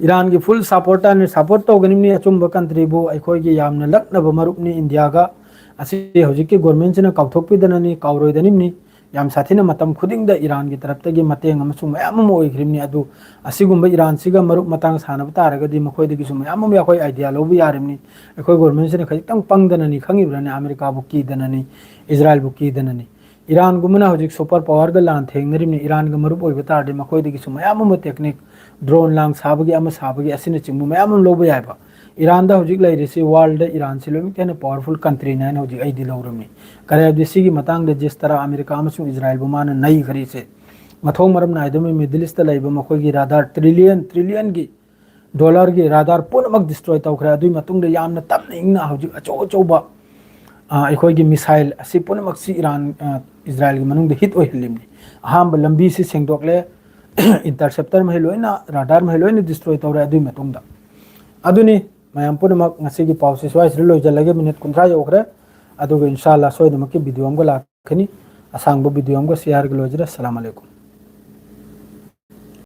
ꯏꯔꯥꯟꯒꯤ full supporterꯅꯤ, support ꯇꯧꯒꯅꯤꯕꯅꯤ ꯑꯆꯨꯝꯕ countryꯕꯨ, ꯑꯩꯈꯣꯏꯒꯤ ꯌꯥꯝꯅ ꯂꯛꯅꯕ ꯃꯔꯨꯞꯅꯤ ꯏꯟꯗꯤꯌꯥꯒ꯫ ꯑꯁꯤ ꯍꯧꯖꯤꯛꯀꯤ governmentꯁꯤꯅ ꯀꯥꯎꯊꯣꯛꯄꯤꯗꯅꯅꯤ, ꯀꯥꯎꯔꯣꯏꯗꯅꯤꯕꯅꯤ꯫ ꯌꯥꯝ ꯁꯥꯊꯤꯅ ꯃꯇꯝ ꯈꯨꯗꯤꯡꯗ ꯏꯔꯥꯟꯒꯤ ꯇꯔꯞꯇꯒꯤ ꯃꯇꯦꯡ ꯑꯃꯁꯨꯡ ꯃꯌꯥꯝ ꯑꯃ ꯑꯣꯏꯈ꯭ꯔꯤꯕꯅꯤ꯫ ꯑꯗꯨ ꯑꯁꯤꯒꯨꯝꯕ ꯏꯔꯥꯟꯁꯤꯒ ꯃꯔꯨꯞ ꯃꯇꯥꯡ ꯁꯥꯟꯅꯕ ꯇꯥꯔꯒꯗꯤ ꯃꯈꯣꯏꯗꯒꯤꯁꯨ ꯃꯌꯥꯝ ꯑꯃ ꯑꯩꯈꯣꯏ idea ꯂꯧꯕ ꯌꯥꯔꯤꯕꯅꯤ꯫ ꯑꯩꯈꯣꯏ governmentꯁꯤꯅ ꯈꯖꯤꯛꯇꯪ ꯄꯪꯗꯅꯅꯤ, ꯈꯪꯉꯤꯕ꯭ꯔꯥꯅꯦ? ꯑꯃꯦꯔꯤꯀꯥꯕꯨ ꯀꯤꯗꯅꯅꯤ, ꯏꯖꯔꯥꯏꯜꯕꯨ ꯀꯤꯗꯅꯅꯤ꯫ ꯏꯔꯥꯟꯒꯨꯝꯕꯅ ꯍꯧꯖꯤꯛ super powerꯒ ꯂꯥꯟ ꯊꯦꯡꯅꯔꯤꯕꯅꯤ꯫ ꯏꯔꯥꯟꯒ ꯃꯔꯨꯞ ꯑꯣꯏꯕ ꯇꯥꯔꯗꯤ ꯃꯈꯣꯏꯗꯒꯤꯁꯨ ꯃꯌꯥꯝ ꯑꯃ technique, drone ꯂꯥꯡ ꯁꯥꯕꯒꯤ, ꯑꯃ ꯁꯥꯕꯒꯤ, ꯑꯁꯤꯅꯆꯤꯡꯕ ꯃꯌꯥꯝ ꯑꯃ ꯂꯧꯕ ꯌꯥꯏꯕ꯫ ꯏꯔꯥꯟꯗ ꯍꯧꯖꯤꯛ ꯂꯩꯔꯤꯁꯤ worldꯗ ꯏꯔꯥꯟꯁꯤ ꯂꯣꯏꯅꯃꯛꯇ ꯍꯦꯟꯅ powerful countryꯅꯤ ꯍꯥꯏꯅ ꯍꯧꯖꯤꯛ ꯑꯩꯗꯤ ꯂꯧꯔꯝꯃꯤ꯫ ꯀꯔꯤ ꯍꯥꯏꯕꯗꯤ ꯁꯤꯒꯤ ꯃꯇꯥꯡꯗ ꯖꯤꯁꯇꯔꯥ ꯑꯃꯦꯔꯤꯀꯥ ꯑꯃꯁꯨꯡ ꯏꯖꯔꯥꯏꯜꯕꯨ ꯃꯥꯅ ꯅꯩꯈ꯭ꯔꯤꯁꯦ ꯃꯊꯧ ꯃꯔꯝ ꯅꯥꯏꯗꯕ Middle Eastꯇ ꯂꯩꯕ ꯃꯈꯣꯏꯒꯤ radar trillion, trillionꯒꯤ dollarꯒꯤ radar ꯄꯨꯝꯅꯃꯛ destroy ꯇꯧꯈ꯭ꯔꯦ꯫ ꯑꯗꯨꯒꯤ ꯃꯇꯨꯡꯗ ꯌꯥꯝꯅ ꯇꯞꯅ ꯏꯪꯅ ꯍꯧꯖꯤꯛ ꯑꯆꯧ ꯑꯆꯧꯕ, ꯑ, ꯑꯩꯈꯣꯏꯒꯤ missile ꯑꯁꯤ ꯄꯨꯝꯅꯃꯛꯁꯤ ꯏꯔꯥꯟ, ꯑ, ꯏꯖꯔꯥꯏꯜꯒꯤ ꯃꯅꯨꯡꯗ hit ꯑꯣꯏꯍꯜꯂꯤꯕꯅꯤ꯫ ꯑꯍꯥꯟꯕ ꯂꯝꯕꯤꯁꯤ ꯁꯦꯡꯗꯣꯛꯂꯦ, interceptor ꯃꯈꯩ ꯂꯣꯏꯅ, radar ꯃꯈꯩ ꯂꯣꯏꯅ destroy ꯇꯧꯔꯦ꯫ ꯑꯗꯨꯒꯤ ꯃꯇꯨꯡꯗ ꯑꯗꯨꯅꯤ ꯃꯌꯥꯝ ꯄꯨꯝꯅꯃꯛ ꯉꯁꯤꯒꯤ ꯄꯥꯎꯁꯤ ꯁ꯭ꯋꯥꯏꯁꯤꯗ ꯂꯣꯏꯁꯤꯜꯂꯒꯦ꯫ Minute ꯀꯨꯟꯊ꯭ꯔꯥ ꯌꯧꯈ꯭ꯔꯦ꯫ ꯑꯗꯨꯒ ꯏꯟꯁꯥ ꯑꯜꯂꯥ ꯁꯣꯏꯗꯅꯃꯛꯀꯤ video ꯑꯃꯒ ꯂꯥꯛꯀꯅꯤ꯫ ꯑꯁꯥꯡꯕ video ꯑꯃꯒ shareꯒ ꯂꯣꯏꯖꯔꯦ꯫ ꯑꯁꯂꯥꯃꯨ ꯑꯂꯩꯀꯨꯝ꯫